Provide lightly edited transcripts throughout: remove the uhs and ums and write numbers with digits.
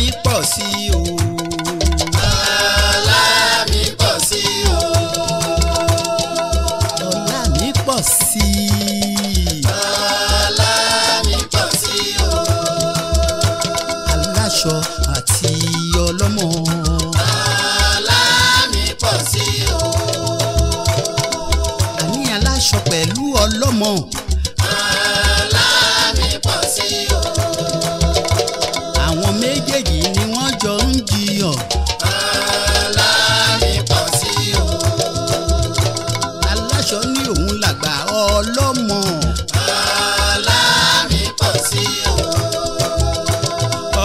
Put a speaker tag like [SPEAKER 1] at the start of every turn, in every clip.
[SPEAKER 1] Mi pọ̀ sí o. Ọlá mi pọ̀ sí o. Ọlá mi pọ̀ sí. Ọlá mi pọ̀ sí o. Aláṣọ àti ọlọ́mọ. Ọlá mi pọ̀ sí o. Àní aláṣọ pẹ̀lú ọlọ́mọ. Ọlá mi pọ̀ sí o. Àwọn méjèèjì ni wọ́n jọ ń jiyàn. Ọlá mi pọ̀ sí o. Aláṣọ ní òun làgbà ọlọ́mọ. Ọlá mi pọ̀ sí o.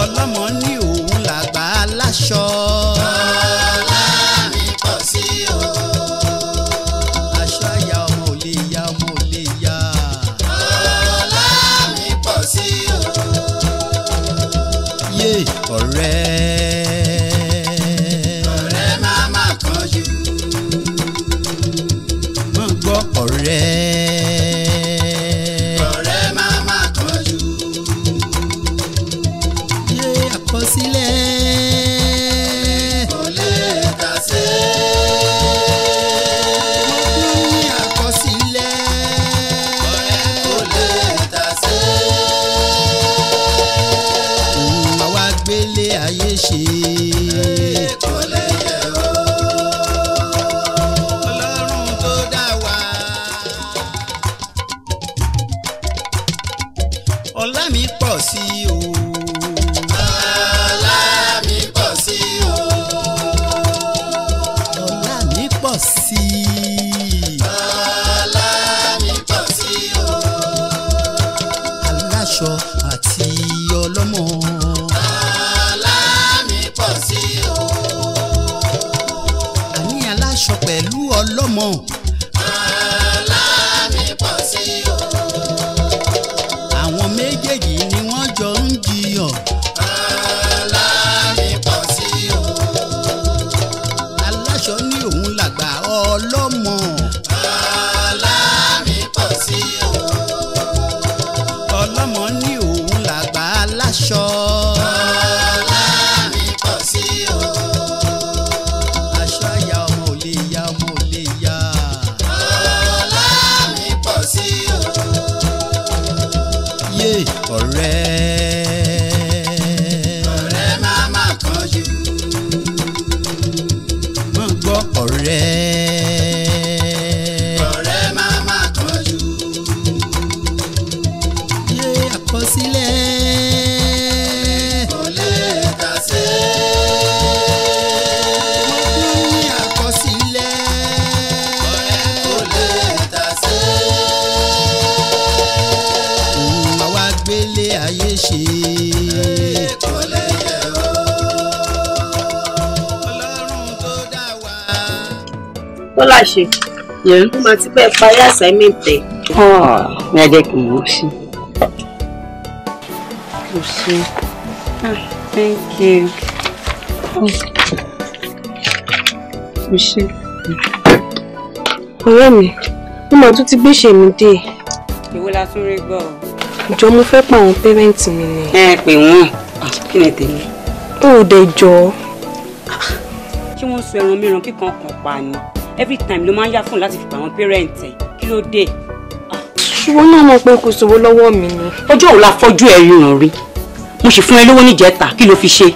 [SPEAKER 1] Ọlọ́mọ ní òun làgbà aláṣọ. Ọlá mi pọ̀ sí o. Aṣọ àyà ọmọ ò lè ya ọmọ ò lè ya. Ọlá mi pọ̀ sí o. Yé ọ̀rẹ́. Ọ̀rẹ́ máa má kánjú. Má gbọ́ ọ̀rẹ́. Ọ̀rẹ́ máa má kánjú. Yé àkọsílẹ̀. Kò lè tà sí. Mo tún ní àkọsílẹ̀. Ọ̀rẹ́ kò lè tà sí. Òun àwa gbélé ayé ṣe. Kò lè yẹ o. Ọlọ́run tó dá wa. Ọlá mi pọ̀ sí o. Ọlá mi pọ̀ sí o. Ọlá mi pọ̀ sí. Ọlá mi pọ̀ sí o. Aláṣọ àti ọlọ́mọ. Ọlá mi pọ̀ sí o. Àní aláṣọ pẹ̀lú ọlọ́mọ. Ọlá mi pọ̀ sí o. Àwọn méjèèjì ni wọ́n jọ ń jiyàn. Ọlá mi pọ̀ sí o. Aláṣọ ní òun làgbà ọlọ́mọ. Ọlá mi pọ̀ sí o. Ọlọ́mọ ní òun làgbà aláṣọ. Ọlá mi pọ̀ sí o. Aṣọ àyà ọmọ ò lè ya ọmọ ò lè ya. Ọlá mi pọ̀ sí o. Yé ọ̀rẹ́. Ọ̀rẹ́ máa má kánjú. Má gbọ́ ọ̀rẹ́. Ọ̀rẹ́ máa má kánjú. Yé àkọsílẹ̀. Kò lè tà sí. Mo tún ní àkọsílẹ̀. Ọ̀rẹ́ kò lè tà sí. Òun àwa gbélé ayé ṣe. Kò lè yẹ o. Ọlọ́run tó dá wa.
[SPEAKER 2] Bọ́lá ṣe. Mo máa ti bẹ́ẹ̀ parí assignment ẹ̀.
[SPEAKER 3] Ní ajẹ́ kí n mọ̀ sí. Kò sí. Thank you. Kò sí.
[SPEAKER 2] Ọ̀rẹ́ mi, mo máa tún ti gbéṣẹ́ mi dé.
[SPEAKER 3] Èwo la tún rí gbọ́ o?
[SPEAKER 2] Ìjọ mo fẹ́ pa àwọn pẹ́rẹ́ǹtì mi ni.
[SPEAKER 3] Ẹ pè wọ́n. Kí ni tèmi?
[SPEAKER 2] Ó ò dẹ̀ jọ.
[SPEAKER 3] Ṣé wọ́n ń sọ ẹran mìíràn kíkan kan pa ni? Every time ló máa ń yá fún láti fi pa àwọn pẹ́rẹ́ǹtì ẹ̀. Kí ló dé?
[SPEAKER 2] Ṣùgbọ́n náà mọ̀ pé kò sówó lọ́wọ́ mi ni.
[SPEAKER 3] Ọjọ́ òun la fọ́jú ẹ̀ ríran rí. Mo sì fún ẹ lówó níjẹta, kí ló fi ṣe?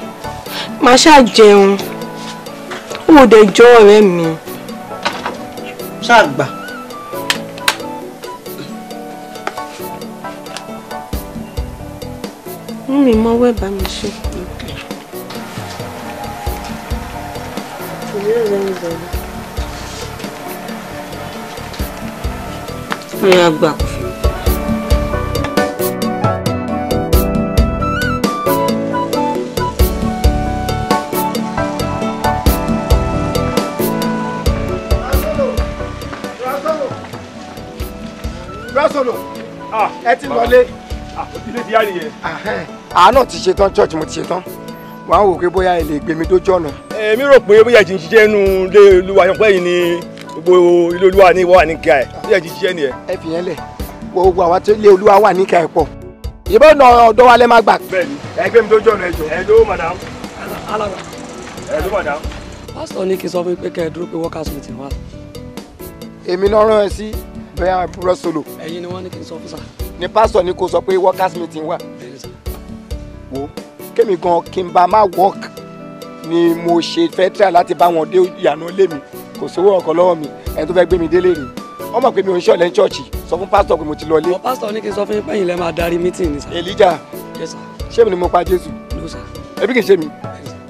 [SPEAKER 2] Màá ṣáà jẹun. Ó ò dẹ̀ jọ ọ̀rẹ́ mi.
[SPEAKER 3] Ṣáà gbà.
[SPEAKER 2] Mú mi mọ́wọ́ ẹ̀ bá mi ṣe. 000.
[SPEAKER 3] Ó yá gbà kò fi.
[SPEAKER 4] Rásọ̀lọ̀, ẹ ti lọlé.
[SPEAKER 5] Ilé ti yá nìyẹn.
[SPEAKER 4] Àánà ti ṣetán, church mo ti ṣetán. Wàá wò pé bóyá ẹ lè gbé mi dójú ọ̀nà.
[SPEAKER 5] Èmi rò pé bóyá ẹ ti ń ṣiṣẹ́ inú ilé olúwa yẹn pé yìí ni gbogbo ilé olúwa ní ìwọ wà ní kíá ẹ̀. Bóyá ẹ ti ń ṣiṣẹ́ nìyẹn.
[SPEAKER 4] Ẹ fi yẹn lẹ̀, gbogbo àwa tí ilé olúwa wà ní kíá ẹ̀ pọ̀. Ìbọn ọ̀dọ́ wa lẹ máa gbà.
[SPEAKER 5] Bẹ́ẹ̀ni, ẹ gbé mi dójú ọ̀nà ẹ jọ̀ọ́. Ẹ ló madam.
[SPEAKER 6] Alàgbà.
[SPEAKER 5] Ẹ ló mọ̀ dá.
[SPEAKER 6] Pásítọ̀ ní kí n sọ fún yín pé kẹ́ ẹ dúró pé workers meeting wà.
[SPEAKER 4] Èmi náà rán ẹ sí bẹ́ẹ̀ búrọ́ solo.
[SPEAKER 6] Ẹ̀yin ni wọ́n ní kí n sọ fún sà.
[SPEAKER 4] Ni pásítọ̀ ní kó sọ pé workers meeting wà.
[SPEAKER 6] Bẹ́ẹ̀ni sà.
[SPEAKER 4] Wo kémi gan kí n bá má work ni mo ṣe fẹ́ try láti bá wọn dé ìyànà ilé mi, kò sówó ọkọ̀ lọ́wọ́ mi, ẹni tó fẹ́ gbé mi délé rè. Wọ́n mọ̀ pé mi ò ń ṣọ̀lẹ́ ní ṣọ́ọ̀ṣì, sọ fún pásítọ̀ pé mo ti lọ ilé.
[SPEAKER 6] Bọ́ pásítọ̀ ní kí n sọ fún yín pé ẹ̀yin lẹ máa darí meeting ni sà.
[SPEAKER 4] Elijah.
[SPEAKER 6] Yes sir.
[SPEAKER 4] Ṣé mi ni mo pa Jésù?
[SPEAKER 6] No sir.
[SPEAKER 4] Ẹbí kì í ṣe mi.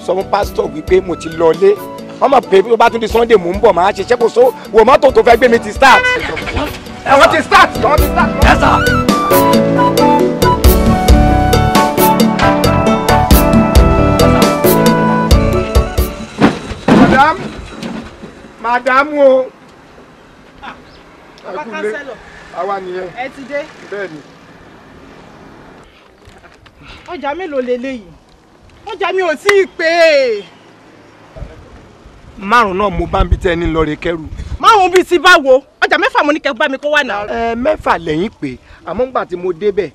[SPEAKER 4] Sọ fún pásítọ̀ wípé mo ti lọ ilé. Wọ́n mọ̀ pé bí ó bá tún di Sunday mò ń bọ̀ máa ṣiṣẹ́ kó so wò mọ́tò tó fẹ́ gbé mi ti start. Wọ́n ti start. Wọ́n ti start.
[SPEAKER 6] Yes sir.
[SPEAKER 4] Madam, madam o.
[SPEAKER 7] Bàbá kánsẹ́lọ̀.
[SPEAKER 4] Àwa nìyẹn.
[SPEAKER 7] Ẹ ti dé.
[SPEAKER 4] Bẹ́ẹ̀ni.
[SPEAKER 7] Ọjà mélòó leléyìí? Ọjà mi ò tí ì pé.
[SPEAKER 4] Márùn-ún náà mo bá ń bi tẹ́ ẹni lọ rè kẹ́rù.
[SPEAKER 7] Márùn-ún bíi ti báwo? Ọjà mẹ́fà mo ní kẹ́ bá mi kó wà náà.
[SPEAKER 4] Ẹ mẹ́fà lẹ́yìn pé àmọ́ ńgbà tí mo débẹ̀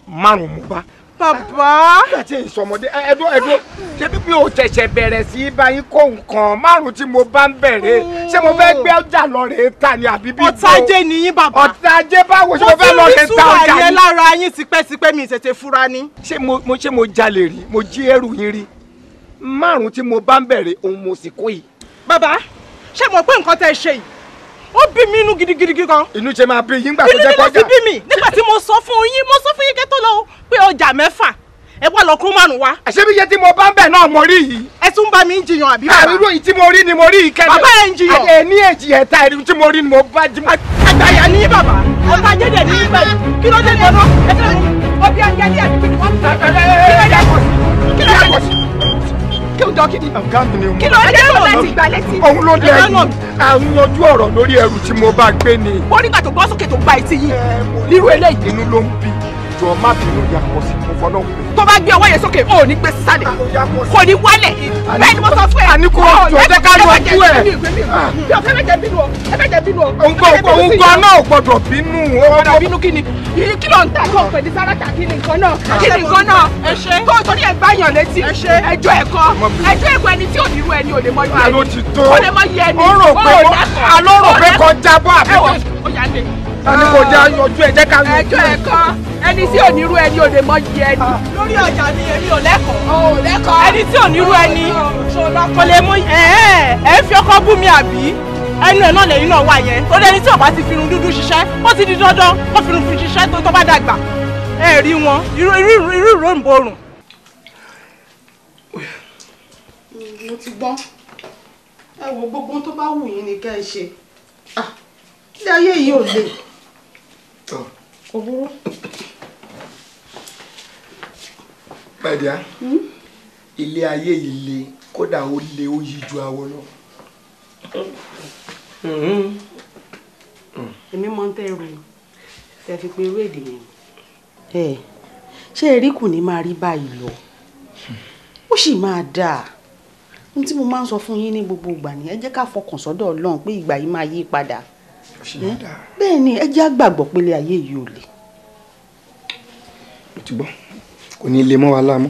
[SPEAKER 4] márùn-ún mo bá.
[SPEAKER 7] Bàbá.
[SPEAKER 4] Nígbà tí ìsọmọdé ẹdún ẹdún ṣé bí mi ò ṣẹ̀ṣẹ̀ bẹ̀rẹ̀ sí í bá yín kó nǹkan márùn-ún tí mo bá ń bẹ̀rẹ̀ ṣé mo fẹ́ gbé ọjà lọ rè ta ni àbí bí.
[SPEAKER 7] Ọ̀tá ajé ni yín bàbá.
[SPEAKER 4] Ọ̀tá ajé báwo ṣé mo fẹ́ lọ rè ta ọjà
[SPEAKER 7] Mo ti rí
[SPEAKER 4] ni?
[SPEAKER 7] yẹn lára yín tipẹ́tipẹ́ mi tètè fura ni.
[SPEAKER 4] Ṣé mo jalè rí, mo jí ẹrù yín rí? Márùn-ún tí mo bá ń bẹ̀rẹ̀ òun mo sì kó yìí.
[SPEAKER 7] Bàbá, ṣé mo pé nǹkan tẹ́ ẹ ṣe yìí ó bí mi inú gidigidi gan.
[SPEAKER 4] Inú ṣe máa bí yín gbà tó jẹ́ kọjá.
[SPEAKER 7] Inú fi bí mi nígbà tí mo sọ fún yín, mo sọ fún yín kẹ́ tó lọ pé ọjà mẹ́fà ẹ wá lọ kó márùn wá.
[SPEAKER 4] Àṣé bí iye tí mo bá ń bẹ̀ náà mo rí yìí.
[SPEAKER 7] Ẹ tún bá mi ń jiyàn àbí bàbá?
[SPEAKER 4] Àríró yìí tí mo rí ni mo rí yìí kẹ́lẹ́.
[SPEAKER 7] Bàbá ẹ̀ ń jiyàn.
[SPEAKER 4] Ẹ ní èjì ẹ̀ta ẹ̀rí tí mo rí ni mo bá jí.
[SPEAKER 7] Àgbàyà ní bàbá, ọ̀tá jẹ́dẹ̀ ní pẹ̀lú. Kí ló dé gan-an? Ẹ fẹ́ mú ọbẹ̀ ajálẹ̀ àbí kí ni wọ́n fẹ́? Kí ló dé? Kí ló dé?
[SPEAKER 4] Ọ̀gá mi ni mo.
[SPEAKER 7] Kí ló dé tó láti gbà létí?
[SPEAKER 4] Òun ló dé ẹrù. À ń yanjú ọ̀rọ̀ lórí ẹrù tí mo bá gbé ni.
[SPEAKER 7] Ó nígbà tó gbọ́ sókè tó gba etí yìí. Nírú eléyìí.
[SPEAKER 4] Inú ló ń bí. Jọ̀ọ́ má bínú yàpọ̀ sí mo fọlọ́ pé.
[SPEAKER 7] Tó bá gbé ọwọ́ yẹn sókè, ó ní gbé sísàlẹ̀. Kò ní wálẹ̀. Bẹ́ẹ̀ ni mo sọ fún ẹ.
[SPEAKER 4] Àní kò jọ jẹ́ ká yanjú ẹ̀.
[SPEAKER 7] Mi ò fẹ́ mẹ́jẹ bínú o. Ẹ mẹ́jẹ bínú o.
[SPEAKER 4] Òun gan náà ò gbọ́dọ̀ bínú.
[SPEAKER 7] Gbọ́dọ̀ bínú kí ni? Kí ló ń ta kó pè ní sáràtà kí ni nǹkan náà? Kí ni nǹkan náà? Ẹ ṣe. Tó torí ẹ gbáyàn létí. Ẹ ṣe. Ẹjọ́ ẹ̀kọ́. Ẹjọ́ ẹ̀kọ́ ẹni tí ò ní irú ẹni ò lè mọ iye ẹni.
[SPEAKER 4] Àló ti tó.
[SPEAKER 7] Ò lè mọ iye ẹni.
[SPEAKER 4] Ó rò pé àló rò pé kọjá bọ́ àbí.
[SPEAKER 7] Ó yà lè.
[SPEAKER 4] Àní kò jẹ́ yanjú ẹ jẹ́ ká yanjú ẹ.
[SPEAKER 7] Ẹjọ́ ẹ̀kọ́ ẹni tí ò ní irú ẹni ò lè mọ iye ẹni. Lórí ọjà mi èmi ò lẹ́kọ̀ọ́. Ò lẹ́kọ̀ọ́. Ẹni tí ò ní irú ẹni kò lè mú ẹ ẹ fi ọkọ bú mi àbí ẹnu ẹ náà lẹ́yìn náà wà yẹn. Torí ẹni tí ò bá ti fi irun dúdú ṣiṣẹ́ ó ti di dandan kó fi irun fi ṣiṣẹ́ tó bá dàgbà. Ẹ rí wọn irú ìró ìborùn.
[SPEAKER 2] Mo ti gbọ́n. Ẹ wo gbogbo ohun tó bá wù yín ni kẹ́ ẹ ṣe. Ilé ayé yìí ò le. Kò burú.
[SPEAKER 4] Pẹ̀díà, ilé ayé yìí le kódà ó le ó yí ju awọ lọ.
[SPEAKER 2] Èmi mọ ń tẹ́ rò tẹ́ fi pé irú èdè yẹn. Ẹ ṣé erí kù ní máa rí báyìí lọ? Ó sì máa dáa. Ohun tí mo máa ń sọ fún yín ní gbogbo ìgbà ni ẹ jẹ́ ká fọkàn sọ́dọ̀ Ọlọ́run pé ìgbà yìí máa yí padà. Bẹ́ẹ̀ ni ẹ jẹ́ á gbàgbọ́ pé ilé ayé yìí ò le.
[SPEAKER 4] Mo ti gbọ́, kò ní lè mọ́ wa láàmú.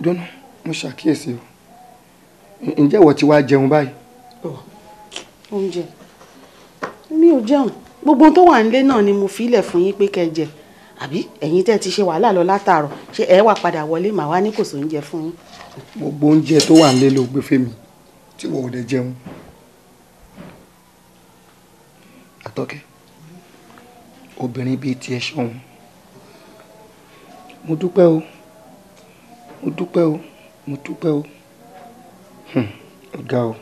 [SPEAKER 4] Dọ́nà, mo ṣàkíyèsí o. Ǹjẹ́ ìwọ ti wá jẹun báyìí?
[SPEAKER 2] Oúnjẹ. Mi ò jẹun. Gbogbo ohun tó wà nílé náà ni mo fi ilẹ̀ fún yín pé kẹ́ ẹ jẹ. Àbí ẹ̀yin tẹ́ ti ṣe wàhálà lọ látàárọ̀, ṣé ẹ wá padà wọlé màá wá ní kò sóúnjẹ fún yín.
[SPEAKER 4] Gbogbo oúnjẹ tó wà nílé ló gbé fẹ́mi tí wọ́n ò dẹ̀ jẹun. Àtọ́kẹ́, obìnrin bíi tiẹ̀ ṣọ̀hún. Mo dúpẹ́ o, mo dúpẹ́ o, mo dúpẹ́ o. Ọ̀gá o.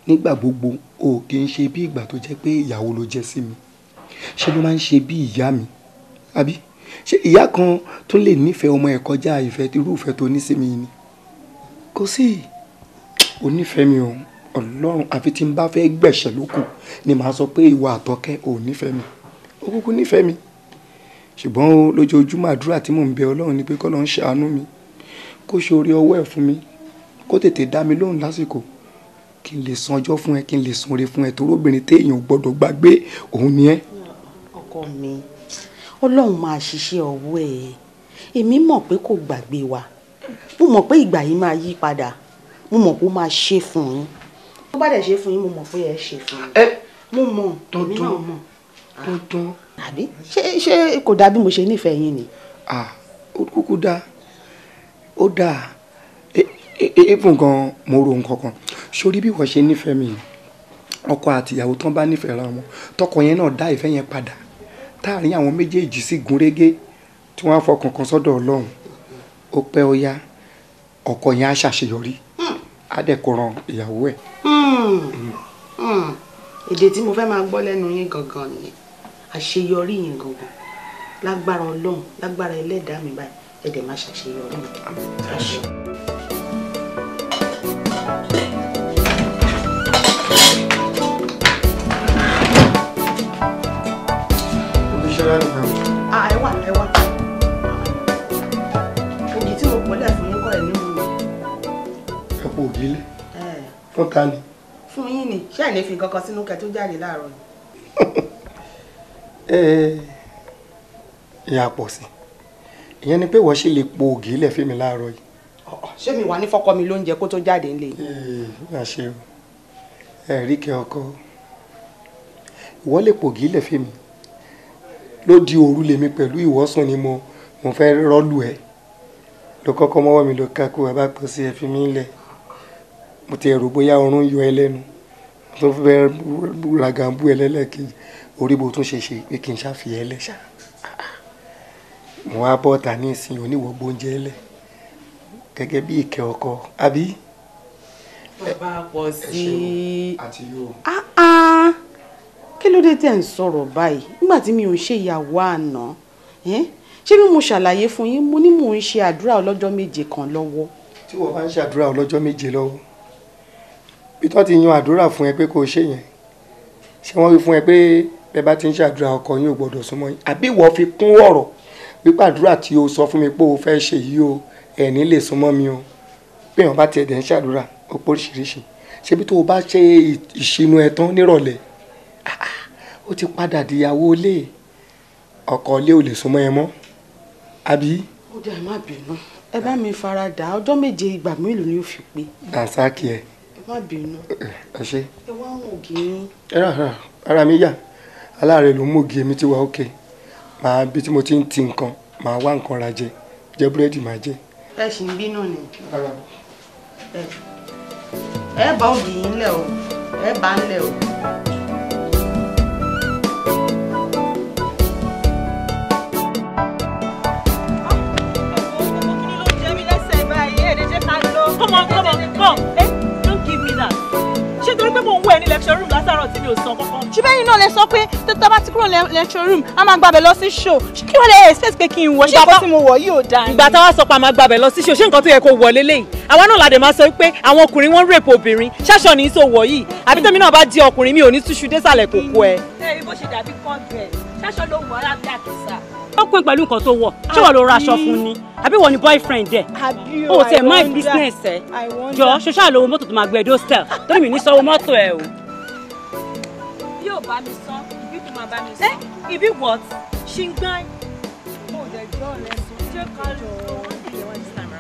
[SPEAKER 4] Nígbà gbogbo o kì í ṣe bí ìgbà tó jẹ́ pé ìyàwó ló jẹ́ sí mi. Ṣé ló máa ń ṣe bí ìyá mi? Àbí? Ṣé ìyá kan tó lè nífẹ̀ẹ́ ọmọ ẹ̀ kọjá ìfẹ́ irú ìfẹ́ tó ní sí mi ni? Kò sí. O nífẹ̀ẹ́ mi o. Ọlọ́run àfi tí n bá fẹ́ gbẹ̀ṣẹ̀ lókù ni màá sọ pé ìwà Àtọ́kẹ́ ò nífẹ̀ẹ́ mi. Ó kúkú nífẹ̀ẹ́ mi. Ṣùgbọ́n o lójoojúmọ́ àdúrà tí mò ń bẹ Ọlọ́run ni pé k'Ọlọ́run ṣàánú mi, kó ṣe oore ọwọ́ ẹ̀ fún mi, kó tètè dá mi lóhùn lásìkò kí n lè san ọjọ́ fún ẹ, kí n lè san oore fún ẹ, torí obìnrin téèyàn ò gbọ́dọ̀ gbàgbé òun ni ẹ́.
[SPEAKER 2] Ọkọ mi, Ọlọ́run máa ṣiṣẹ́ ọwọ́ ẹ̀. Èmi mọ̀ pé kò gbàgbé wa. Mo mọ̀ pé ìgbà yìí máa yí padà. Mo mọ̀ pé ó máa ṣe fún yín. Tó bá dẹ̀ ṣe fún yín, mo mọ̀ pé ẹ ṣe fún yín. Mo mọ̀, èmi náà mọ̀.
[SPEAKER 4] Dandan.
[SPEAKER 2] Àbí ṣé kò dáa bí mo ṣe nífẹ̀ẹ́ yín ni?
[SPEAKER 4] Ó kúkú dáa. Ó dáa. Even gan mo ro nǹkan kan. Sórí bí wọ́n ṣe nífẹ̀ẹ́ mi, ọkọ àti ìyàwó tán bá nífẹ̀ẹ́ ra wọn, tọkọ yẹn náà dá ìfẹ́ yẹn padà. Táàrin àwọn méjèèjì sì gún régé tí wọ́n á fọkàn kan sọ́dọ̀ Ọlọ́run. Ó pẹ́ ó yá, ọkọ yẹn á ṣàṣeyọrí. Á dẹ̀ kó ran ìyàwó ẹ̀.
[SPEAKER 2] Èdè tí mo fẹ́ máa gbọ́ lẹ́nu yín gangan nìyẹn. Àṣeyọrí yẹn gangan. Lágbára Ọlọ́run, lágbára Ẹlẹ́dàá mi báyìí, ẹ dẹ̀ máa ṣàṣeyọrí. Àṣẹ. Ẹ wá, ẹ wá. Ògì tí mo pọ̀lẹ̀ fún yín kọ́ ẹ̀ nínú mi.
[SPEAKER 4] Ẹ kú ògì lé. Fún ta ni?
[SPEAKER 2] Fún yín ni. Ṣé ẹ̀ ní fi nǹkan kan sínú kẹ́ tó jáde láàárọ̀ ni?
[SPEAKER 4] Ìyá pọ̀ sí. Ìyẹn ni pé wọ́n ṣe lè po ògì lẹ̀ fún mi láàárọ̀ yìí.
[SPEAKER 2] Ṣé mi wà ní fọ́kọ mi lóúnjẹ kó tó jáde ńlé?
[SPEAKER 4] Má ṣe o. Ẹ rí kẹ́ ọkọ. Ìwọ lè po ògì lẹ̀ fún mi. Lódi òru lèmi pẹ̀lú ìwọ́sùn ni mo fẹ́ rọ́lù ẹ̀. Ló kọ́kọ́ mọ́wọ́ mi ló kákó ẹ bá pọ̀ sí ẹ fi mí lẹ̀. Mo ti rò bóyá oorun yọ ẹ lẹ́nu. Mo tún fẹ́ ragàmbú ẹ lẹ́lẹ́kejì. Orí bó tún ṣe ṣe pé kí n ṣàfihàn ẹ lẹ́ṣà. Mo wá bọ́ta ní ìsìn oníwọ̀ gbóúnjẹ lẹ̀ gẹ́gẹ́ bí ìkẹ́ ọkọ àbí.
[SPEAKER 2] Bàbá pọ̀ sí i.
[SPEAKER 4] Àti yóò.
[SPEAKER 2] Kí ló dé tẹ̀ ń sọ̀rọ̀ báyìí nígbà tí mi ò ń ṣe ìyàwó àná? Ṣé bí mo ṣàlàyé fún yín, mo ní mò ń ṣe àdúrà ọlọ́jọ́ 7 kan lọ́wọ́.
[SPEAKER 4] Tí wọ́n bá ń ṣàdúrà ọlọ́jọ́ 7 lọ́wọ́, bí tó ti yan àdúrà fún ẹ pé kò ṣe yẹn, ṣé wọ́n wí fún ẹ pé bẹ́ẹ̀ bá ti ń ṣàdúrà ọkọ yín ò gbọ́dọ̀ súnmọ́ yín? Àbí ìwọ fi kún ọ̀rọ̀ wípé àdúrà tí o sọ fún mi pé o fẹ́ ṣe yìí o, ẹ̀ ní lè súnmọ́ mi o. Bí èèyàn bá tiẹ̀ dẹ̀ ń ṣàdúrà, ó póríṣiríṣi. Ṣé bí tó o bá ṣe ìṣinú ẹ tán nírọ̀lẹ́, ó ti padà dìyàwó ilé, ọkọ ilé ò lè súnmọ́ ẹ mọ́, àbí.
[SPEAKER 2] Ó dẹ̀ má bínú, ẹ bá mi faradà ọjọ́ 7 ìgbà mélòó ni ó fi pé.
[SPEAKER 4] Dànsákì ẹ.
[SPEAKER 2] Ẹ má bínú.
[SPEAKER 4] Ẹ ṣe.
[SPEAKER 2] Ẹ wá ń ògì yín.
[SPEAKER 4] Ẹ rà rà, ara mi yà, aláàárẹ̀ ló mú ògì èmi ti wà ókè. Màá bí tí mo ti ń ti nǹkan, màá wá nǹkan ra jẹ, jẹ búrẹ́dì màá jẹ.
[SPEAKER 2] Ẹ ṣì ń bínú ni. Ẹ bá ògì yín lẹ̀ o, ẹ bá ń lẹ̀ o.
[SPEAKER 7] Come on, come on, come. Eh, don't give me that. Ṣé torí pé mò ń wẹ̀ ní lecture room látàárọ̀ tí mi ò san kankan?
[SPEAKER 8] Ṣé bẹ́ẹ̀ náà lẹ sọ pé tó bá ti kúrò lecture room, a máa gbàbẹ̀ lọ sí show. Kí wọ́n lè expect pé kí n wọ̀? Ṣé nǹkan tí mo wọ̀ yìí ò dáa ni?
[SPEAKER 7] Ìgbà táwa sọ pé a máa gbàbẹ̀ lọ sí show, ṣé nǹkan tó yẹ kó wọ̀ leléyìí? Àwa náà la dẹ̀ máa sọ pé àwọn ọkùnrin wọ́n rape obìnrin. Ṣáṣọ ní so wọ̀ yìí. Àbí tèmi náà bá di ọkùnrin mi ò ní túṣu désàlẹ̀ kòkó ẹ.
[SPEAKER 8] Ẹ bó ṣe dàbí kọ́ńtẹ̀, ṣáṣọ ló wọ̀ lábẹ́ àkísà.
[SPEAKER 3] Ó pín pẹ̀lú nǹkan tó wọ̀, ṣé wọ́n ló ra aṣọ fún ni? Àbí wọ́n ni boyfriend ẹ̀? O tiẹ̀ mind business ẹ̀. Jọ ṣoṣá lówó mọ́tò tó máa gbé ẹ dé hostel torí mi ní sanwó mọ́tò ẹ o.
[SPEAKER 8] Bí ò bá mi san, ìbí tó máa bá mi san.
[SPEAKER 7] Ìbí what? Ṣingbọ́n.
[SPEAKER 8] Mo dẹ̀ jọ́ rẹ̀ sùn, jẹ́ ká lọ.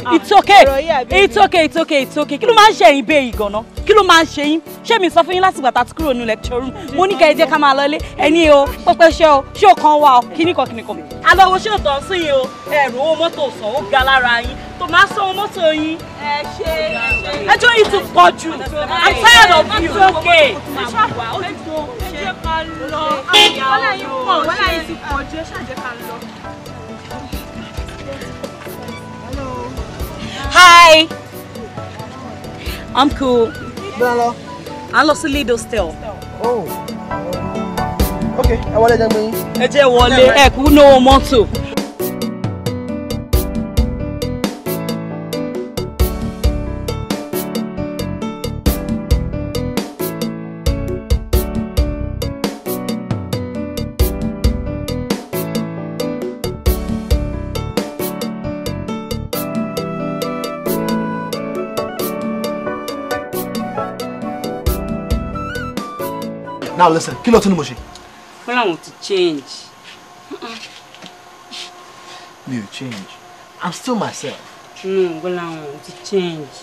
[SPEAKER 3] It's okay, it's okay, it's okay, it's okay. Kí ló máa ń ṣe yín bẹ́ẹ̀ yìí gan-an? Kí ló máa ń ṣe yín? Ṣé mi sọ fún yín láti ìgbà tá a ti kúrò ní lecture room? Mo ní kẹ́ ẹ jẹ́ ká máa lọlé. Ẹni o, pẹpẹ ṣe o, ṣé o kan wà o, kíní kan kíní kan. Alọ́wọ́ ṣé o tàn sí yín o, ẹ̀rù owó mọ́tò sàn ó ga lára yín. Tó máa sanwó mọ́tò yín.
[SPEAKER 8] Ẹ ṣe ẹ ṣe.
[SPEAKER 3] Ẹjọ́ yìí ti pọ̀ jù. I'm tired of you. It's okay.
[SPEAKER 8] Ẹ jẹ́ ká lọ. Wọ́lá yín pọ̀, wọ́lá yín ti pọ̀ jù, ẹ ṣáà jẹ́ ká lọ.
[SPEAKER 3] Hi. I'm cool.
[SPEAKER 9] Bẹ́ẹ̀ lọ.
[SPEAKER 3] À ń lọ sí Lido still.
[SPEAKER 9] Oh. Okay, ẹ wọlé jẹ́ gbé yín.
[SPEAKER 3] Ẹ jẹ́ wọlé, ẹ kú náwó mọ́tò.
[SPEAKER 9] Now listen, kí ló tún ní mo ṣe?
[SPEAKER 3] Wọ́n làwọn ti change.
[SPEAKER 9] Mi ò change. I'm still myself.
[SPEAKER 3] No, Gbọ́láhàn, o ti change.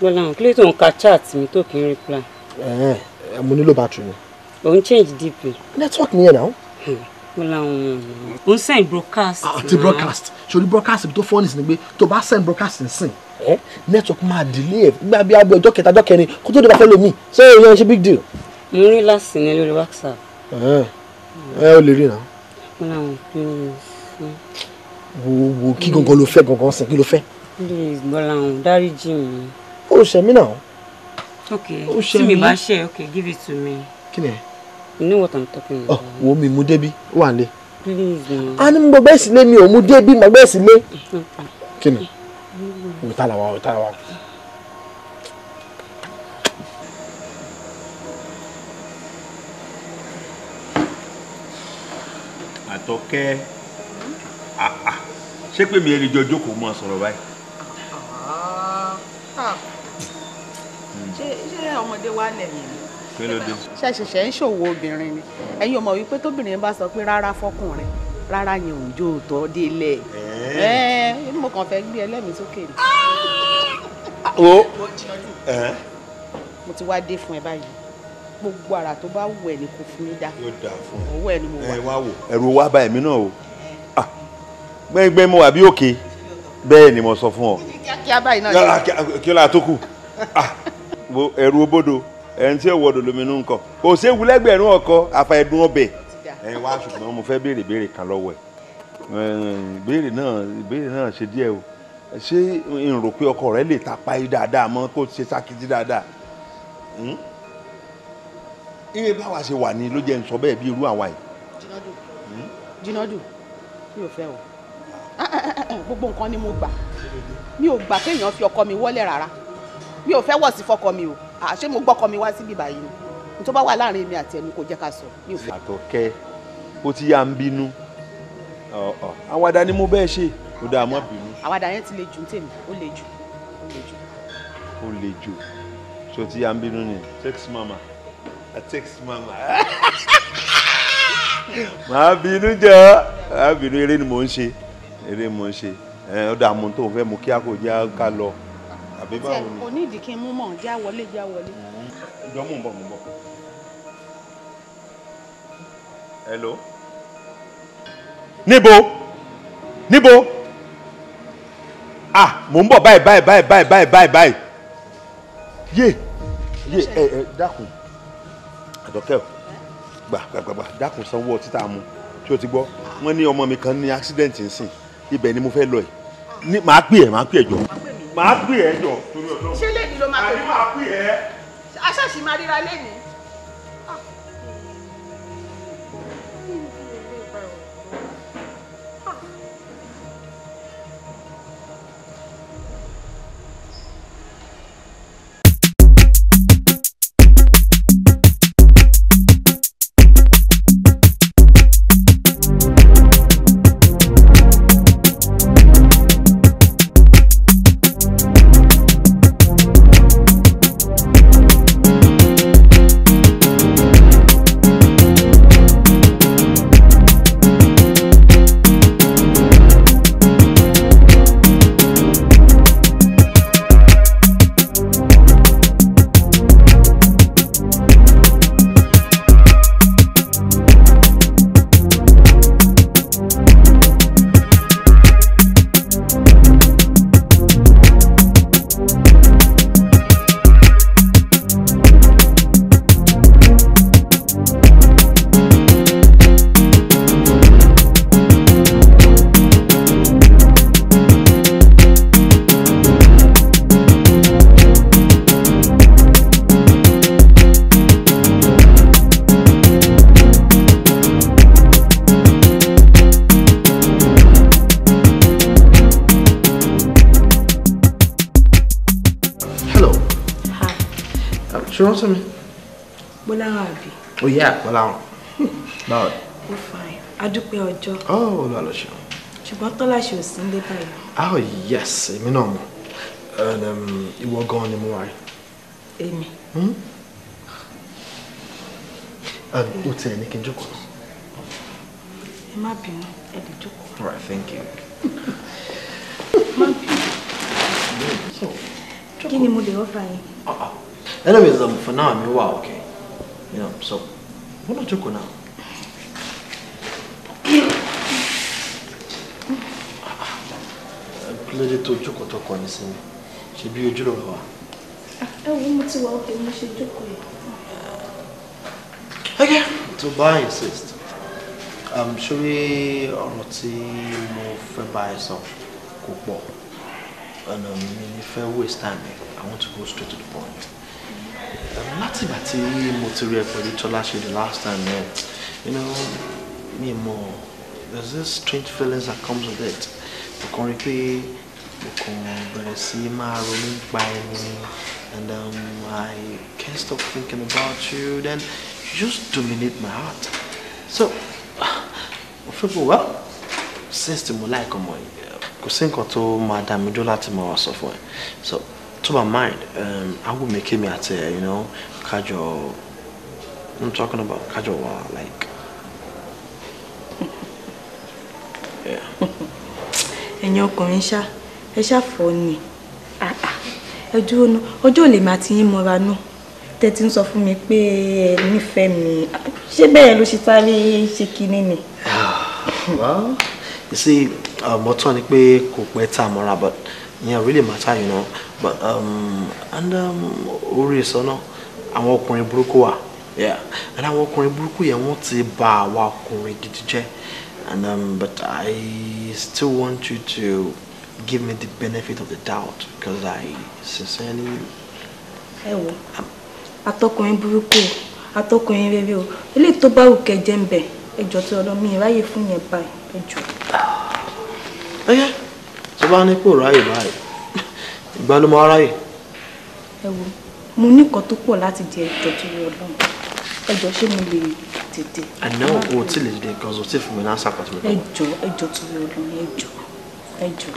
[SPEAKER 3] Gbọ́láhàn, kí ló tó ń ka chat mi tó kì í reply?
[SPEAKER 9] Mo nílò battery mi.
[SPEAKER 3] O ń change DP.
[SPEAKER 9] Network nìyẹn náà.
[SPEAKER 3] Gbọ́láhàn, o ń send broadcast.
[SPEAKER 9] Àti broadcast. Ṣòrí broadcast ibi tó fọ́ nìsín ni pé tó bá send broadcast nsìn, network máa delay ẹ̀ gbà bí abẹ́ ọjọ́ kẹta ọjọ́ kẹrin kó tó dé bá fẹ́ lómi. So ìyẹn ṣe big deal.
[SPEAKER 3] Mo rí last ní lórí WhatsApp.
[SPEAKER 9] Ẹ o lè rí náà.
[SPEAKER 3] Gbọ́láhàn, please.
[SPEAKER 9] Wo wo kí gangan ló fẹ́ gangan sìn, kí ló fẹ́?
[SPEAKER 3] Please, Gbọ́láhàn, dáríjì mi.
[SPEAKER 9] Ó ṣe mí náà.
[SPEAKER 3] Okay, tí mi bá ṣe, okay, give it to me.
[SPEAKER 9] Kí ni ẹ?
[SPEAKER 3] You know what I'm talking about.
[SPEAKER 9] Wo mi mú débi, ó wà nílé.
[SPEAKER 3] Please, no.
[SPEAKER 9] A ní mo gbẹ́ sílé mi ò mú débi, mo gbẹ́ sílé. Kí ni? Òtá làwa, òtá làwa.
[SPEAKER 5] Àtọ̀kẹ́, ṣé pé mi ẹ lè jọ jókòó mọ́ sọ̀rọ̀ báyìí?
[SPEAKER 2] Ṣé ọmọdé wa lẹ́yìn ni?
[SPEAKER 5] Kí ló dé?
[SPEAKER 2] Ṣé ṣẹ̀ṣẹ̀ ń ṣòwò obìnrin ni? Ẹ̀yin ò mọ̀ wípé tóbìnrin bá sọ pé rárá fọkùnrin, rárá yẹn ò jó tọ́ délẹ̀. Mo kàn fẹ́ gbé ẹlẹ́mìí sókè ni. Mo ti wá dé fún ẹ báyìí. Gbogbo ara tó bá wù ẹ́ ni kò fún mi dá.
[SPEAKER 5] Yóò dáa fún ẹ.
[SPEAKER 2] Owó ẹ ni mo wà.
[SPEAKER 5] Ẹ wá wò, ẹ̀rù wa bá ẹ̀mí náà o. Gbẹ́ngbẹ́ng mo wà bí òkè. Bẹ́ẹ̀ ni mo sọ fún ọ.
[SPEAKER 2] Kíákíá báyìí náà.
[SPEAKER 5] Kí ló tó kù? Ẹ̀rù obodò, ẹni tí ò wọdò lóminú nǹkan. Kò séwu lẹ́gbẹ̀rún ọkọ, àfàìdùn ọbẹ̀. Ẹ wá ṣùgbọ́n mo fẹ́ béèrè béèrè kan lọ́wọ́ ẹ̀. Ìbéèrè náà ṣe díẹ̀ o. Ṣé n rò pé ọkọ rẹ lè tapá yí dáadáa mọ́ kó ṣe sákìtì dáadáa? Iye báwa ṣe wà ní ló jẹ́ n sọ bẹ́ẹ̀ bí irú àwa yìí.
[SPEAKER 2] Jìnàdù, mi ò fẹ́ o. Gbogbo nǹkan ni mo gbà. Mi ò gbà kéèyàn fi ọkọ mi wọ́lẹ̀ rárá. Mi ò fẹ́ wọ̀ sí fọkọ mi o. Ṣé mo gbọ́kọ mi wá síbí báyìí ni? N tó bá wà láàrin èmi àti ẹni kò jẹ́ ká sọ. Mi ò fẹ́.
[SPEAKER 5] Àtọ̀kẹ́, ó ti yá ń bínú. Àwàdà ni mo bẹ́ẹ̀ ṣe. Ó dáa, má bínú.
[SPEAKER 2] Àwàdà yẹn ti le jù tèmi, ó le jù. Ó le jù.
[SPEAKER 5] Ó le jù. Ṣé o ti yá ń bínú ni? Text mama. I text mama. Má bínú jọ. Má bínú, eré ni mò ń ṣe. Eré mò ń ṣe. Ó dáa, mo tó fẹ́ mu kí a kò jẹ́ ká lọ. Àbí báwo ni?
[SPEAKER 2] Kò ní ìdí kí n mú mọ̀, já wọlé, já wọlé.
[SPEAKER 5] Jọ mò ń bọ̀, mò ń bọ̀. Hello. Níbo? Níbo? Ah, mò ń bọ̀ báyìí báyìí báyìí báyìí báyìí báyìí báyìí. Yé yé ẹ dákun. Àtọ̀kẹ́ o, gbà gbà gbà dákun sanwó ọtí tá a mu. Ṣé o ti gbọ́? Wọ́n ní ọmọ mi kan ní accident nsìn. Ibẹ̀ ni mo fẹ́ lọ yìí. Màá pè ẹ́, màá pè ẹ́ jọ. Màá pè ẹ́ jọ.
[SPEAKER 2] Ṣé lẹ́ni ló máa pè mí?
[SPEAKER 5] Àní màá pè ẹ́.
[SPEAKER 2] Aṣáṣì máa ríra lẹ́ni.
[SPEAKER 9] Ṣé rántí mi?
[SPEAKER 10] Gbọ́láhàn àbí?
[SPEAKER 9] Oh yeah, Gbọ́láhàn. Báwo?
[SPEAKER 10] Ó fine. Adúpẹ́ ọjọ́.
[SPEAKER 9] Oh, Olúwa ló ṣeun.
[SPEAKER 10] Ṣùgbọ́n Tọ́lá ṣe ò sí nílé báyìí.
[SPEAKER 9] Oh yes, èmi náà mọ̀. And ìwọ gan ni mo wà rí.
[SPEAKER 10] Èmi.
[SPEAKER 9] Ó tiẹ̀ ní kí n jókòó.
[SPEAKER 10] Ẹ má bínú, ẹ lè jókòó.
[SPEAKER 9] All right, thank you.
[SPEAKER 10] Kí ni mo lè offer yín?
[SPEAKER 9] Anyways, for now, I'm wow, okay. You know, so why not jókòó now? Kí ló dé tó jókòó tó kọ ní sí mi? Ṣé bí ojú ló wà?
[SPEAKER 10] Ẹ wo mo ti wà okay, mo ṣe jókòó yìí.
[SPEAKER 9] Okay, tó bá insist. Ṣórí ọ̀rọ̀ tí mo fẹ́ bá ẹ sọ kò pọ̀. And mi ní fẹ́ waste time. I want to go straight to the point. Láti ìgbà tí mo ti rí ẹ pẹ̀lú Tọ́lá ṣe the last time, you know, mi mọ̀, there's this strange feelings that comes with it. Mo kàn rí pé mo kàn bẹ̀rẹ̀ sí máa ronú nípa ẹni, and I can't stop thinking about you. Then you just dominate my heart. So, mo fẹ́ bọ̀, well, since tí mo like ọmọ yìí, kò sí nǹkan tó máa dá mi dúró láti máa wá sọ fún ẹ. So, to my mind, I would make him at you know, casual. I'm talking about casual, like, yeah.
[SPEAKER 10] Ẹ̀yin ọkùnrin ṣá, ẹ ṣá fọ́ ni. Ẹ dúró ná, ọjọ́ lè máa ti yín mọ́ra náà. Tẹ́ ti ń sọ fún mi pé ẹ nífẹ̀ẹ́ mi. Ṣé bẹ́ẹ̀ ló ṣe sáré ṣe kinní ni?
[SPEAKER 9] Well, you see, mo tọ́ ni pé kò pẹ́ tá a mọ́ra, but yeah, really matter, you know. But and orí ìsọná, àwọn ọkùnrin burúkú wà, yeah, and àwọn ọkùnrin burúkú yẹn wọ́n ti bà àwa ọkùnrin gidi jẹ́, and but I still want you to give me the benefit of the doubt because I sincerely.
[SPEAKER 10] Ẹ wo, atọkùnrin burúkú, atọkùnrin rere o, eléyìí tó bá wù kẹ́ jẹ́ ń bẹ̀, ẹ jọ̀ọ́ tí ọlọ́ mi ráyè fún yẹn báyìí, ẹ jọ̀ọ́.
[SPEAKER 9] Okay. Tó bá ní kò ráyè báyìí, ìgbà ló máa ráyè.
[SPEAKER 10] Ẹ wo, mo ní nǹkan tó pọ̀ láti jẹ, ẹjọ́ tó yọ Ọlọ́run. Ẹjọ́ ṣé mo lè tètè?
[SPEAKER 9] I know o tí lè dìde because o tí fún mi ní answer kan tí mo fẹ́.
[SPEAKER 10] Ẹjọ́, ẹjọ́ tó yọ Ọlọ́run, ẹjọ́, ẹjọ́.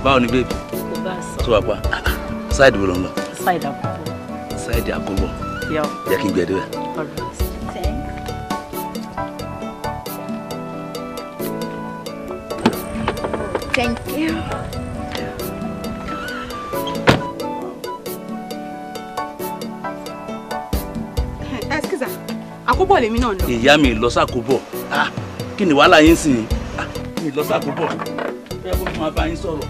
[SPEAKER 11] Báwo ni baby?
[SPEAKER 3] Kò bá sọ.
[SPEAKER 11] Tó wà pa. Side wo ló ń lọ?
[SPEAKER 3] Side àkóbọ̀.
[SPEAKER 11] Side àkóbọ̀.
[SPEAKER 3] Yọ.
[SPEAKER 11] Jẹ́ kí n gbé ẹ débẹ̀.
[SPEAKER 3] All right. Thanks. Thank you.
[SPEAKER 7] Excuse me. Àkóbọ̀ lèmi náà lọ.
[SPEAKER 11] Ìyá mi lọ sákòbọ̀. Kí ni wàhálà yín sìn? Mi lọ sákòbọ̀. Ẹ kó fi máa bá yín sọ̀rọ̀.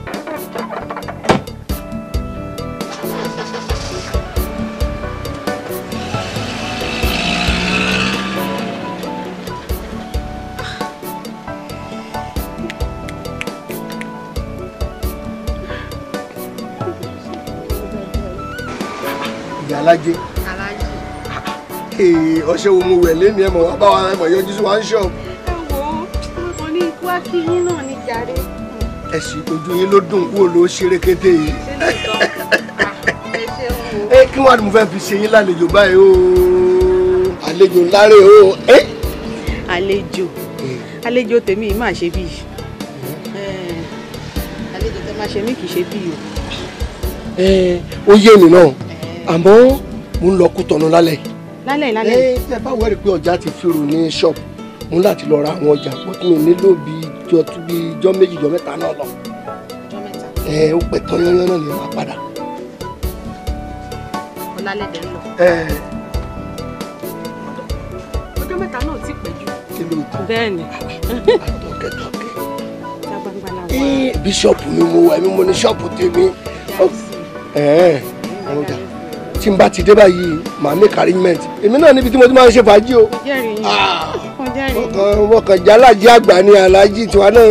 [SPEAKER 4] Ìyá alájẹ. Ọṣẹ wo mo wẹ̀ lẹ́nu ẹ̀ mọ̀ wá bá wa ẹ̀ mọ̀ yọjú sí wa ń ṣọ́ọ̀bù.
[SPEAKER 2] Ẹ wo, mo ní ikú akínyín náà ní jàre.
[SPEAKER 4] Ẹ̀sìn ojú yín ló dùn kúrò ló ṣeré kété yìí. Ẹ kí wàá ní mo fẹ́ fi ṣe yín lálejò báyìí o. Àlejò ńlá rè o.
[SPEAKER 2] Àlejò àlejò tèmi máa ṣe bí àlejò tẹ máa ṣe mí kì í ṣe bí o.
[SPEAKER 4] Ó yé mi náà, àmọ́ mo ń lọ Kútọ̀nù lálẹ́.
[SPEAKER 2] Lálẹ́ lálẹ́.
[SPEAKER 4] Ẹ tẹ bá wẹ́rì pé ọjà ti fìrù ní ṣọ́ọ̀bù, mo ń láti lọ ra àwọn ọjà pọ̀ tí mi nílò bíi jọ tún bíi jọ méjì jọ mẹ́ta náà lọ.
[SPEAKER 2] Jọ mẹ́ta.
[SPEAKER 4] Ẹ ó pẹ́ tán yányán náà ni màá padà.
[SPEAKER 2] Ọlálẹ́ dẹ̀ ń lọ. Ọjọ́ mẹ́ta náà ti pẹ́ jù.
[SPEAKER 4] Kí ló tó?
[SPEAKER 2] Bẹ́ẹ̀ni.
[SPEAKER 4] Àtọ̀kẹ́tọ̀kẹ́.
[SPEAKER 2] Ìta gbangba la wà.
[SPEAKER 4] Bíṣọ̀pù mi mo wà, èmi mo ní ṣọ́ọ̀pù tèmi. Ọjà tí n bá ti dé báyìí màá make arrangement. Èmi náà níbi tí mo ti máa ń ṣe fàájì o.
[SPEAKER 2] Mo jẹ́rìí yín. Mo jẹ́rìí yín.
[SPEAKER 4] Wọ́n kàn jẹ́ alájí àgbà ni alájí tiwa náà.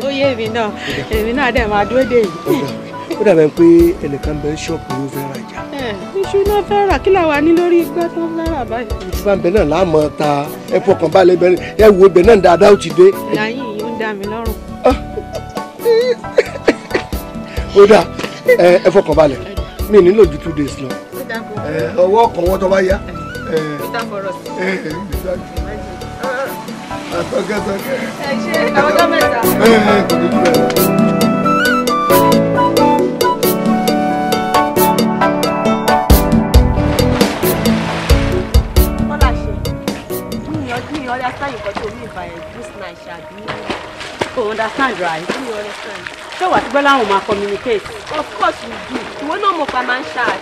[SPEAKER 2] Ó yé èmi náà, èmi náà dẹ̀ máa dúró dè yìí.
[SPEAKER 4] Ó dàbẹ̀ pé ẹnìkan bẹ ṣọ́ọ̀pù ló fẹ́ rajà.
[SPEAKER 2] Iṣu náà fẹ́ rà, kí làwa ní lórí igbá tó fẹ́ rà báyìí.
[SPEAKER 4] Tí bá ń bẹ náà láàmú ta ẹ fọkàn balẹ̀ bẹ́ẹ̀ ẹ wo ibẹ̀ náà dáadáa ó ti dé.
[SPEAKER 2] Ìyá yìí ó ń dá mi lọ́rùn.
[SPEAKER 4] Ó dà, ẹ fọkàn balẹ̀, mi nílò ju 2 days lọ. Ọwọ́ kan wọ́n tó bá yá. Àtọ́kẹ́tọ́kẹ́.
[SPEAKER 7] Ẹ ṣe ọjọ́ mẹ́ta.
[SPEAKER 4] Kò ní jù bẹ́ẹ̀ lọ.
[SPEAKER 7] Understand nǹkan tó mean by this night ṣàbí.
[SPEAKER 3] O understand, right?
[SPEAKER 7] Mi understand.
[SPEAKER 3] Ṣé wàá ti gbọ́ láwọn máa communicate?
[SPEAKER 7] Of course we do. Ìwọ náà mọ̀ pa máa ń chat.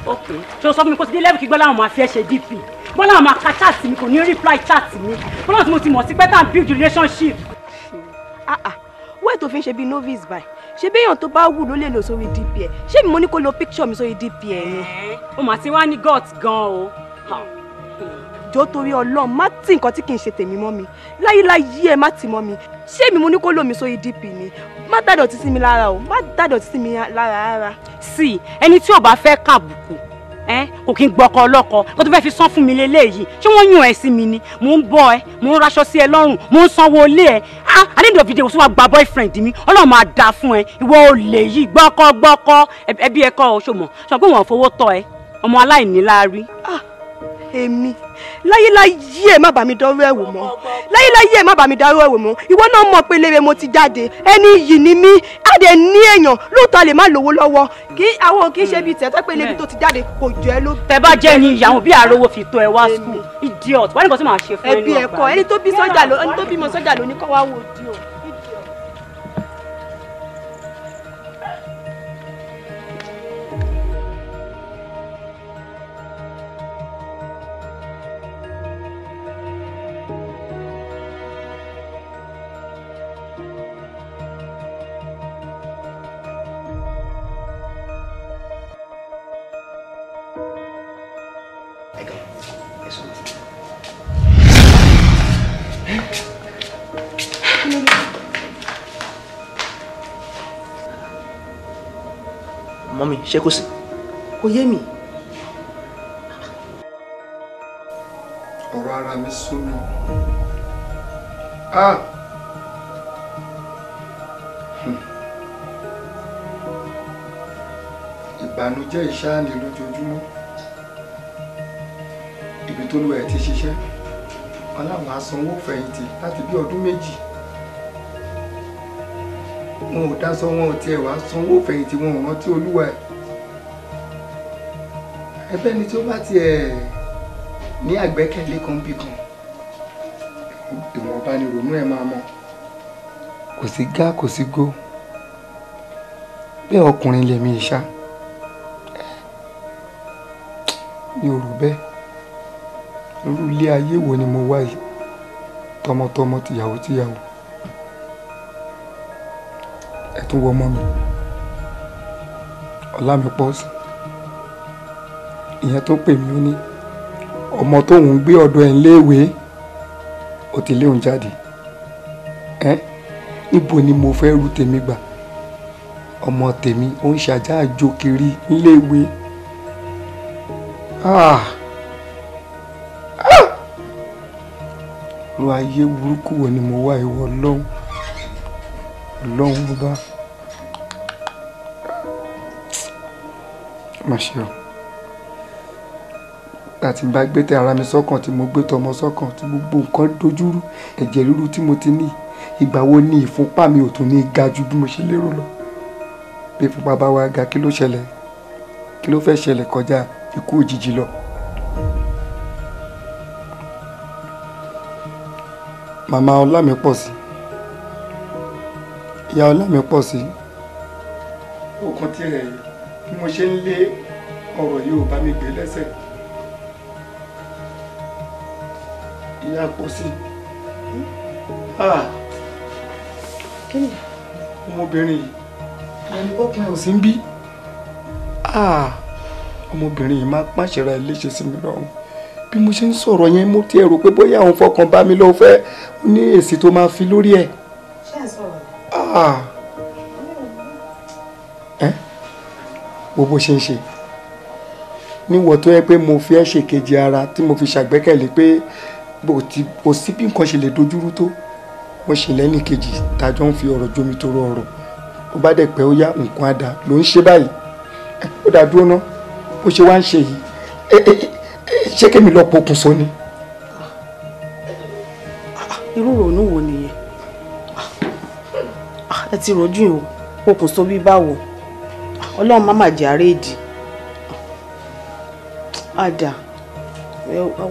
[SPEAKER 3] Okay. Ṣé o sọ fún mi kó ti dé level kí Gbọ́láhàn máa fi ẹ́ ṣe DP? Gbọ́láhàn máa ka chat mi, kò ní reply chat mi. Gbọ́láhàn tí mo ti mọ̀ sí pé tá à ń build relationship.
[SPEAKER 7] Ah ah, wẹ́ẹ̀ tó fi ń ṣe bí novice báyìí. Ṣé béèyàn tó bá wù ló lè lò sórí DP ẹ̀? Ṣé mi mo ní kó lo picture mi sórí DP ẹ̀ ni?
[SPEAKER 3] O mà ti wá ní gut gan o.
[SPEAKER 7] Jọ̀ọ́ torí Ọlọ́run, má tí nǹkan tí kì í ṣe tèmi mọ́ mi láyéláyé, ẹ má tì mọ́ mi. Ṣé mi mo ní kó lò mí sórí DP ni? Má dàdọ̀tí sí mi lára o, má dàdọ̀tí sí mi lára rárá.
[SPEAKER 3] Sí, ẹni tí ò bá fẹ́ kàbùkù kò kí n gbọ́kọ ọlọ́kọ kó tó fẹ́ fi sán fún mi leléyìí. Ṣé wọ́n yàn ẹ́ sí mi ni? Mò ń bọ́ ẹ, mò ń raṣọ sí ẹ lọ́rùn, mò ń sanwó ilé ẹ. Ah, at the end of the day, wọ́n gba boyfriend mi. Ọlọ́run máa dà fún ẹ. Ìwọ olè yìí, gbọ́kọ gbọ́kọ ẹbí ẹ kọ́ ọ ṣòmọ̀ ṣọ pé wọ́n fowó tọ́ ẹ, ọmọ aláìní láárí.
[SPEAKER 7] Ah, èmi láyéláyé ẹ má bà mí dọ́rọ́ ẹ̀ wò mọ́, láyéláyé ẹ má bà mí dọ́rọ́ ẹ̀ wò mọ́. Ìwọ náà mọ̀ pé lére mo ti jáde, ẹni yìí ni mí, á dẹ̀ ní èèyàn lóòótọ́ a lè má lówó lọ́wọ́, kí àwọn kì í ṣe bíi tẹ̀tọ́ pé lébi tó ti jáde kò jọ ẹ ló.
[SPEAKER 3] Tẹ bá jẹ́ ni ìyàwó bí àrówó fi tó ẹ wá school, idiot, wọ́n ní nǹkan tí màá ṣe fún ẹ
[SPEAKER 7] ẹbí
[SPEAKER 3] ní
[SPEAKER 7] ẹ̀kọ́ ẹni tó bí sọ́jà ló, ẹni tó bímọ sọ́jà ló ní kọ́ wá wò di o.
[SPEAKER 9] Mọ́mí, ṣé kò sí?
[SPEAKER 2] Kò yé mi.
[SPEAKER 4] Ọ̀rọ̀ ara mi sú mi. Ah! Ìbànújẹ́ ìṣáàní lójoojúmọ́. Ibi tó lù ẹ̀ ti ṣiṣẹ́. Wọ́n láwọn asanwó fẹ̀yìntì láti bí ọdún 2. Wọn ò dáṣọ, wọn ò tiẹ̀ wá sanwó fẹ̀yìntì, wọn ò rántí olúwa ẹ̀. Ẹ̀bẹ̀ ni tí ó bá tiẹ̀ ní àgbẹ́kẹ̀lé kan bí kan, ìwọ̀nba ni ronú ẹ̀ máa mọ̀. Kò sí gá, kò sí gó. Bẹ́ẹ̀ ọkùnrin lèmi ìṣá. Mi ò rò bẹ́ẹ̀. Irú ilé ayé wo ni mo wá yìí? Tọmọtọmọ, tìyàwó tìyàwó. Ẹ tún wọ ọmọ mi, Ọlámipọ̀sí. Ìyẹn tó pè mí, ó ní ọmọ tóun ń gbé ọ̀dọ̀ ẹ̀ ń léèwé, ó ti léun jáde. Ẹ́, níbo ni mo fẹ́ rú tèmi gbà? Ọmọ tèmi ó ń ṣàjá àjò kiri níléèwé. Ah! Ah! Irú ayé burúkú wo ni mo wá, ìwọ Ọlọ́run? Ọlọ́run ọba. Má ṣe o. Láti bá gbé tẹ ara mi sọ́kàn, tí mo gbé tọmọ sọ́kàn, tí gbogbo nǹkan dojúrú, ẹ̀jẹ̀ ríru tí mo ti ní, ìgbà wo ni ìfúnpá mi ò tún ní ga ju bí mo ṣe lérò lọ? Bí ìfúnpá bá wá ga, kí ló ṣẹlẹ̀? Kí ló fẹ́ ṣẹlẹ̀ kọjá ikú òjijì lọ? Màmá Ọlámipọ̀sí, ìyá Ọlámipọ̀sí, ó kàn tiẹ̀ bí mo ṣe ń lé ọ̀rọ̀ yìí ò bá mi gbé lẹ́sẹ̀. Ìyá Pọ̀sí, ah, ọmọbìnrin yìí, ẹni ọkùnrin ò sí ń bí. Ah, ọmọbìnrin yìí máa pàṣẹ ra ẹ léṣe sí mi lọ́rùn. Bí mo ṣe ń sọ̀rọ̀ yẹn, mo ti rò pé bóyá òun fọkàn bá mi lọ fẹ́, ó ní èsì tó máa fi lórí ẹ̀.
[SPEAKER 2] Ṣé ẹ sọ̀rọ̀?
[SPEAKER 4] Ah, ẹ́, wo bó ṣe ń ṣe. Níwọ̀ tó yẹ pé mo fi ẹ́ ṣe kejì ara tí mo fi ṣàgbẹ́kẹ̀lé pé kò sí bí nǹkan ṣe lè dojúrú tó. Mo ṣe lẹ́nì kejì tájọ́ ń fi ọ̀rọ̀ jomi toro ọ̀rọ̀. Ó bá dẹ̀ pẹ́ ó yá nǹkan á dà ló ń ṣe báyìí. Ó dà dúró ná, bó ṣe wá ń ṣe yìí, ṣé kémi lọ pokùnso ni?
[SPEAKER 2] Irú ìrònú wo nìyẹn? Ẹ ti rojú yìí o, pokùnso bí báwo? Ọlọ́run má má jẹ́ àárẹ̀ èdè. Á dà,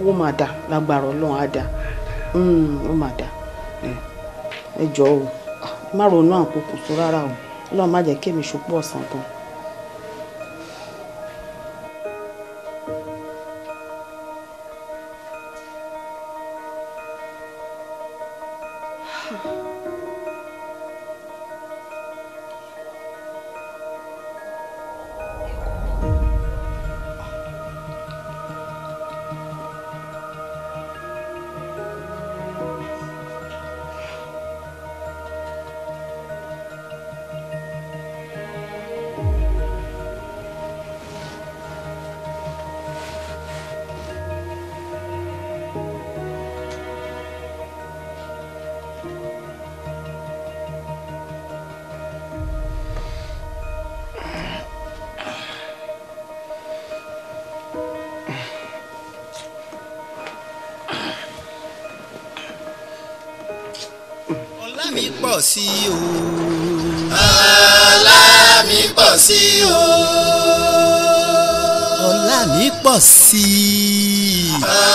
[SPEAKER 2] ó máa dà lágbára Ọlọ́run, á dà, ó máa dà. Ẹ jọ̀ọ́ o, má ronú à ń pokùnso rárá o. Ọlọ́run má jẹ́ kémi ṣopó ọ̀sán gan.
[SPEAKER 1] Ọlá mi pọ̀ sí o. Ọlá mi pọ̀ sí o. Ọlá mi pọ̀ sí.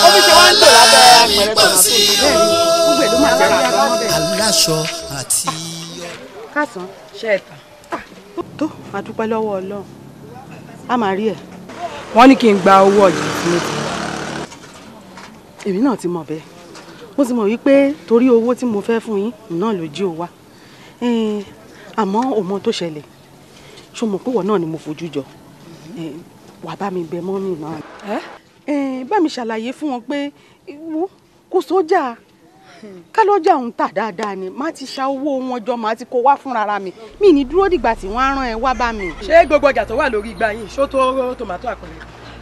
[SPEAKER 7] Omi ṣe wá ń tò lábẹ́ apẹ̀rẹ̀ tòmátò bẹ́ẹ̀ ni
[SPEAKER 2] gbogbo ẹ̀ ló máa jẹ́ ara wọn bẹ́ẹ̀.
[SPEAKER 1] Aláṣọ àti.
[SPEAKER 2] Káàsán.
[SPEAKER 7] Ṣé ẹ tà?
[SPEAKER 2] Tó, a dúpẹ́ lọ́wọ́ Ọlọ́run. A máa rí ẹ̀.
[SPEAKER 7] Wọ́n ní kí n gba owó ọjà tí mo ti.
[SPEAKER 2] Èmi náà ti mọ̀ bẹ́ẹ̀. Mo ti mọ̀ wípé torí owó tí mo fẹ́ fún yín náà ló jí o wá. Àmọ́ òmò tó ṣẹlẹ̀, ṣo mọ̀ pé ìwọ náà ni mo fojú jọ? Wàá bá mi bẹ mọ́mì náà. Bá mi ṣàlàyé fún wọn pé kò sójà, kálọ́jà òun tà dáadáa ni, má ti ṣa owó wọn jọ, má ti kó wá fúnra mi. Mi ní dúró dìgbà tí wọ́n á rán ẹ wá bá mi.
[SPEAKER 7] Ṣé gbogbo ọjà tó wà lórí igbá yìí ṣó tó tòmátò àpẹẹrẹ?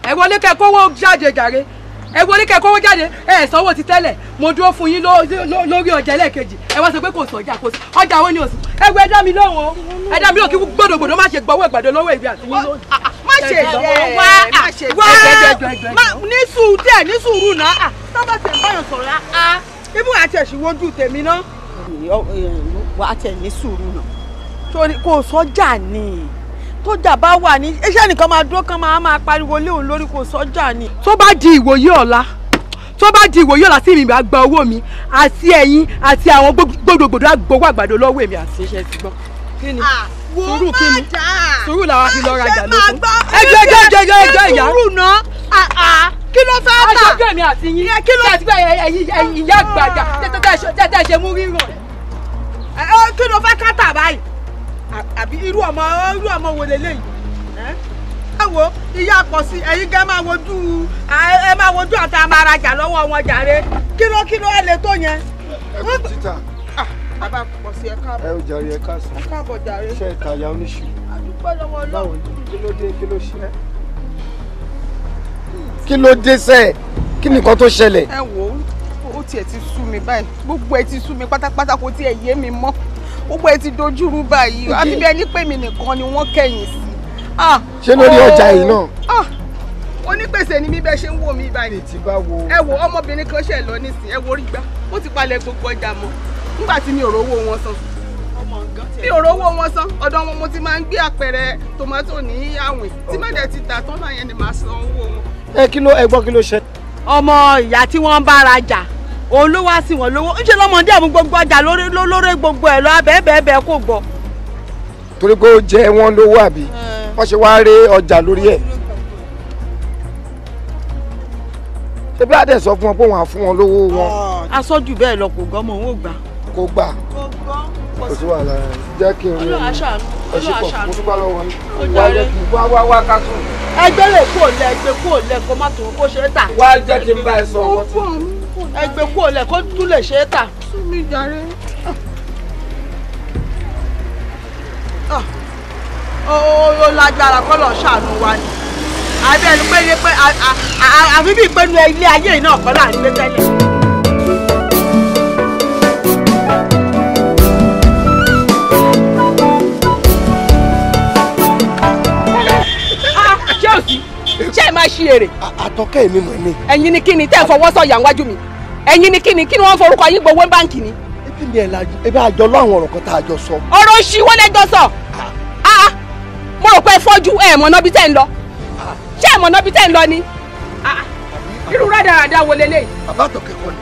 [SPEAKER 7] Ẹ wọlé kẹ́ kówó jáde jàre. Ẹ wọlé kẹ́ kówó jáde, ẹ sanwó ti tẹ́lẹ̀. Mo dúró fún yín lórí ọjà ẹlẹ́ẹ̀kejì. Ẹ wá sọ pé kò sọjà, kò sí ọjà wo ni ò sí. Ẹ wo, ẹ dá mi lóhùn o. Ẹ dá mi lóhùn kí gbódògbòdò má ṣe gbọ́wọ́ ìgbàdo lọ́wọ́ èmi àti yín lónìí.
[SPEAKER 8] Má ṣe bẹ́ẹ̀, má ṣe bẹ́ẹ̀. Ní sùúrù díẹ̀, ní sùúrù náà. Tọ́ bá ti ń báyọ̀ sọ̀rọ̀ á, ibú àti ẹ̀sìn wojú tèmi náà.
[SPEAKER 12] Wà á tẹ̀ ní sùúrù náà. Torí kò sọ́jà ni. Tójà bá wà ní iṣẹ́ nìkan máa dúró kán máa pariwo lé òun lórí, kò sọ́jà ni.
[SPEAKER 7] Tó bá di ìwòye ọ̀la, tó bá di ìwòye ọ̀la tí mi bá gba owó mi àti ẹ̀yin àti àwọn gbódògbòdò àgbowó àgbàdo lọ́wọ́ èmi àti iṣẹ́ ti gbọ́. Kí ni? Sùúrù kí ni? Sùúrù làwọn fi lọ rajà lóko. Ẹjọ́ ẹjọ́ ẹjọ́ ẹjọ́ ẹjọ́ ìyá.
[SPEAKER 12] Sùúrù náà, kí ló fẹ́ tà?
[SPEAKER 7] Aṣojú èmi àti yín. Kí ló ti gbẹ ẹ̀yin ìyá àgbàjà tẹ́tẹ́ ṣe mú rírọ̀.
[SPEAKER 12] Kí ló fẹ́ ká tà báyìí? Àbí irú ọmọ wo leléyìí? Ẹ wo ìyá pọ̀ sí ẹ̀yin gẹ́ máa wojú, ẹ máa wojú àti amarajà lọ́wọ́ wọn jàre. Kí ló ẹ lè tó yẹn?
[SPEAKER 4] Ẹ kú títà.
[SPEAKER 12] Bàbá pọ̀ sí, ẹ káàbọ̀.
[SPEAKER 4] Ẹ ò jàre, ẹ káàsán.
[SPEAKER 12] Ẹ káàbọ̀ jàre.
[SPEAKER 4] Ṣé ìtajà oníṣu?
[SPEAKER 12] A dúpẹ́ lọ́wọ́ Ọlọ́run.
[SPEAKER 4] Báwo ni? Kí ló dé? Kí ló ṣe é? Kí ló dé sẹ́ẹ̀? Kí ni nǹkan tó ṣẹlẹ̀?
[SPEAKER 12] Ẹ wo, ó tiẹ̀ ti sú mi báyìí. Gbogbo ẹ ti sú mi pátápátá, kò tiẹ̀ yé mi mọ́. Gbogbo ẹ ti dojúrú báyìí. Àfi bí ẹni pé mi nìkan ni wọ́n kẹ̀yìn sí.
[SPEAKER 4] Ṣé lórí ọjà yìí náà?
[SPEAKER 12] Onípèsè ni mí bẹ́ẹ̀ ṣe ń wò mí báyìí.
[SPEAKER 4] Ti bá wo.
[SPEAKER 12] Ẹ wo ọmọbìnrin kan ṣẹ̀ lọ nísìnyí, ẹ wo orí gbá. Ó ti palẹ̀ gbogbo ọjà mọ́. Nígbà tí mi ò rówó wọn san. Mi ò rówó wọn san. Ọ̀dọ̀ wọn mo ti máa ń gbé àpẹẹrẹ tòmátò ní àwìn. Tí má dẹ̀ ti tà tán náà yẹn ni màá san owó wọn.
[SPEAKER 4] Ẹ kí ló, ẹ gbọ́ kí ló ṣe.
[SPEAKER 12] Ọmọ ìyá tí wọ́n ń bára jà, òun ló wá sí wọn lówó. Ńṣe lọ́mọdé àmú gbogbo ọjà lórí gbogbo ẹ̀ lọ abẹ́ẹ̀bẹ́ẹ̀ kò gbọ́.
[SPEAKER 4] Torí pé ó jẹ wọ́n lówó àbí? Wọ́n ṣe wá ré ọjà lórí ẹ̀. Ṣé bí Adé sọ fún wọn pé òun á fún wọn lówó wọn?
[SPEAKER 12] Aṣojú bẹ́ẹ̀ lọ, kò gbọ́ mọ́ òun ò gbà.
[SPEAKER 4] Kò gbà. Kò sí wàhálà, jẹ́ kí n rí
[SPEAKER 12] Ọlọ́run aṣàánú.
[SPEAKER 4] ẹ ṣe pọ̀, mo dúpẹ́ lọ́wọ́ yín. Wá jẹ́ kí n wá ká sùn.
[SPEAKER 12] Ẹgbẹ́ lè kúrò lẹ̀, ẹgbẹ́ kúrò lẹ̀ kó má tún kó ṣe é tà.
[SPEAKER 4] Wá jẹ́ kí n bá ẹ sọ ọkọ tí.
[SPEAKER 12] Ẹgbẹ́ kúrò lẹ̀ kó tún lè ṣe é tà.
[SPEAKER 8] Sú mi jàre.
[SPEAKER 12] Ó lágbára kọ́ lọ́ọ́ ṣàánú wa ni. Àbí ẹni pé àfi bíi pé nu ilé ayé yìí náà kọ́ là ń gbé tẹ́lẹ̀.
[SPEAKER 7] ṣí èrè.
[SPEAKER 13] Àtọkẹ́ mi mọ̀ ni.
[SPEAKER 7] Ẹ̀yin ni kíni tẹ́ ẹ̀ fọwọ́ sọ̀yà wájú mi? Ẹ̀yin ni kíni kí ni wọ́n forúkọ yín gbowó báǹkì ni?
[SPEAKER 13] Ebi ni ẹ̀ lajú, ebi àjọ láwọn ọ̀rọ̀ kan tá a jọ sọ.
[SPEAKER 7] Ọ̀rọ̀ òṣì wọlé jọ sọ. Mo rò pé fọ́jú ẹ̀ mọ̀nà bí tẹ́ ń lọ. Ṣé ẹ̀ mọ̀nà bí tẹ́ ń lọ ni? Irú rádaràda wo leléyìí?
[SPEAKER 13] Bàbá Àtọ̀kẹ́ kọ́ ni.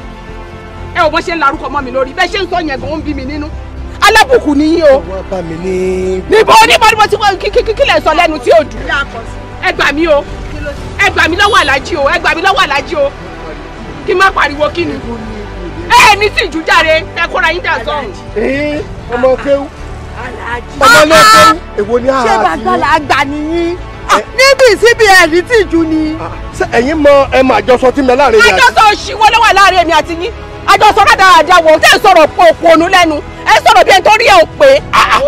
[SPEAKER 7] Ẹ ò mọ̀ ṣe ń larúkọ mọ́ mi lórí, bẹ́ẹ̀ ṣe ń sọ yẹn gan ó ń bí mi nínú. Alábùkù ni yín o.
[SPEAKER 13] Wọ́n bá mi ní.
[SPEAKER 7] Níbo níbo níbo tí wọ́n kí lẹ̀ sọ lẹ́nu tí ò dùn. Ẹ gbà mí o, ẹ gbà mí lọ́wọ́ Àlájì o, ẹ gbà mí lọ́wọ́ Àlájì o. Kí n má pariwo kí ni? Ẹ ní tìjú járe, ẹ kóra yín dà sọ́hùn.
[SPEAKER 13] Ee, ọmọ kéwú. Ọmọ ilé kéwú, èwo ni àá
[SPEAKER 8] ṣé bàbá làgbà nìyí? Níbi síbi ẹ̀ ní tìjú ni.
[SPEAKER 13] Ṣé ẹ̀yin mọ ẹ mọ àjọsọ tí ń bẹ láàrin mi àti.
[SPEAKER 7] Àjọsọ òṣìwọ́ ló wà láàrin èmi àti yín. Àjọsọ rádaràda wò tẹ́ ẹ sọ̀rọ̀ òpònú lẹ́nu, ẹ sọ̀rọ̀ bí ẹni tó rí ẹ ò pé.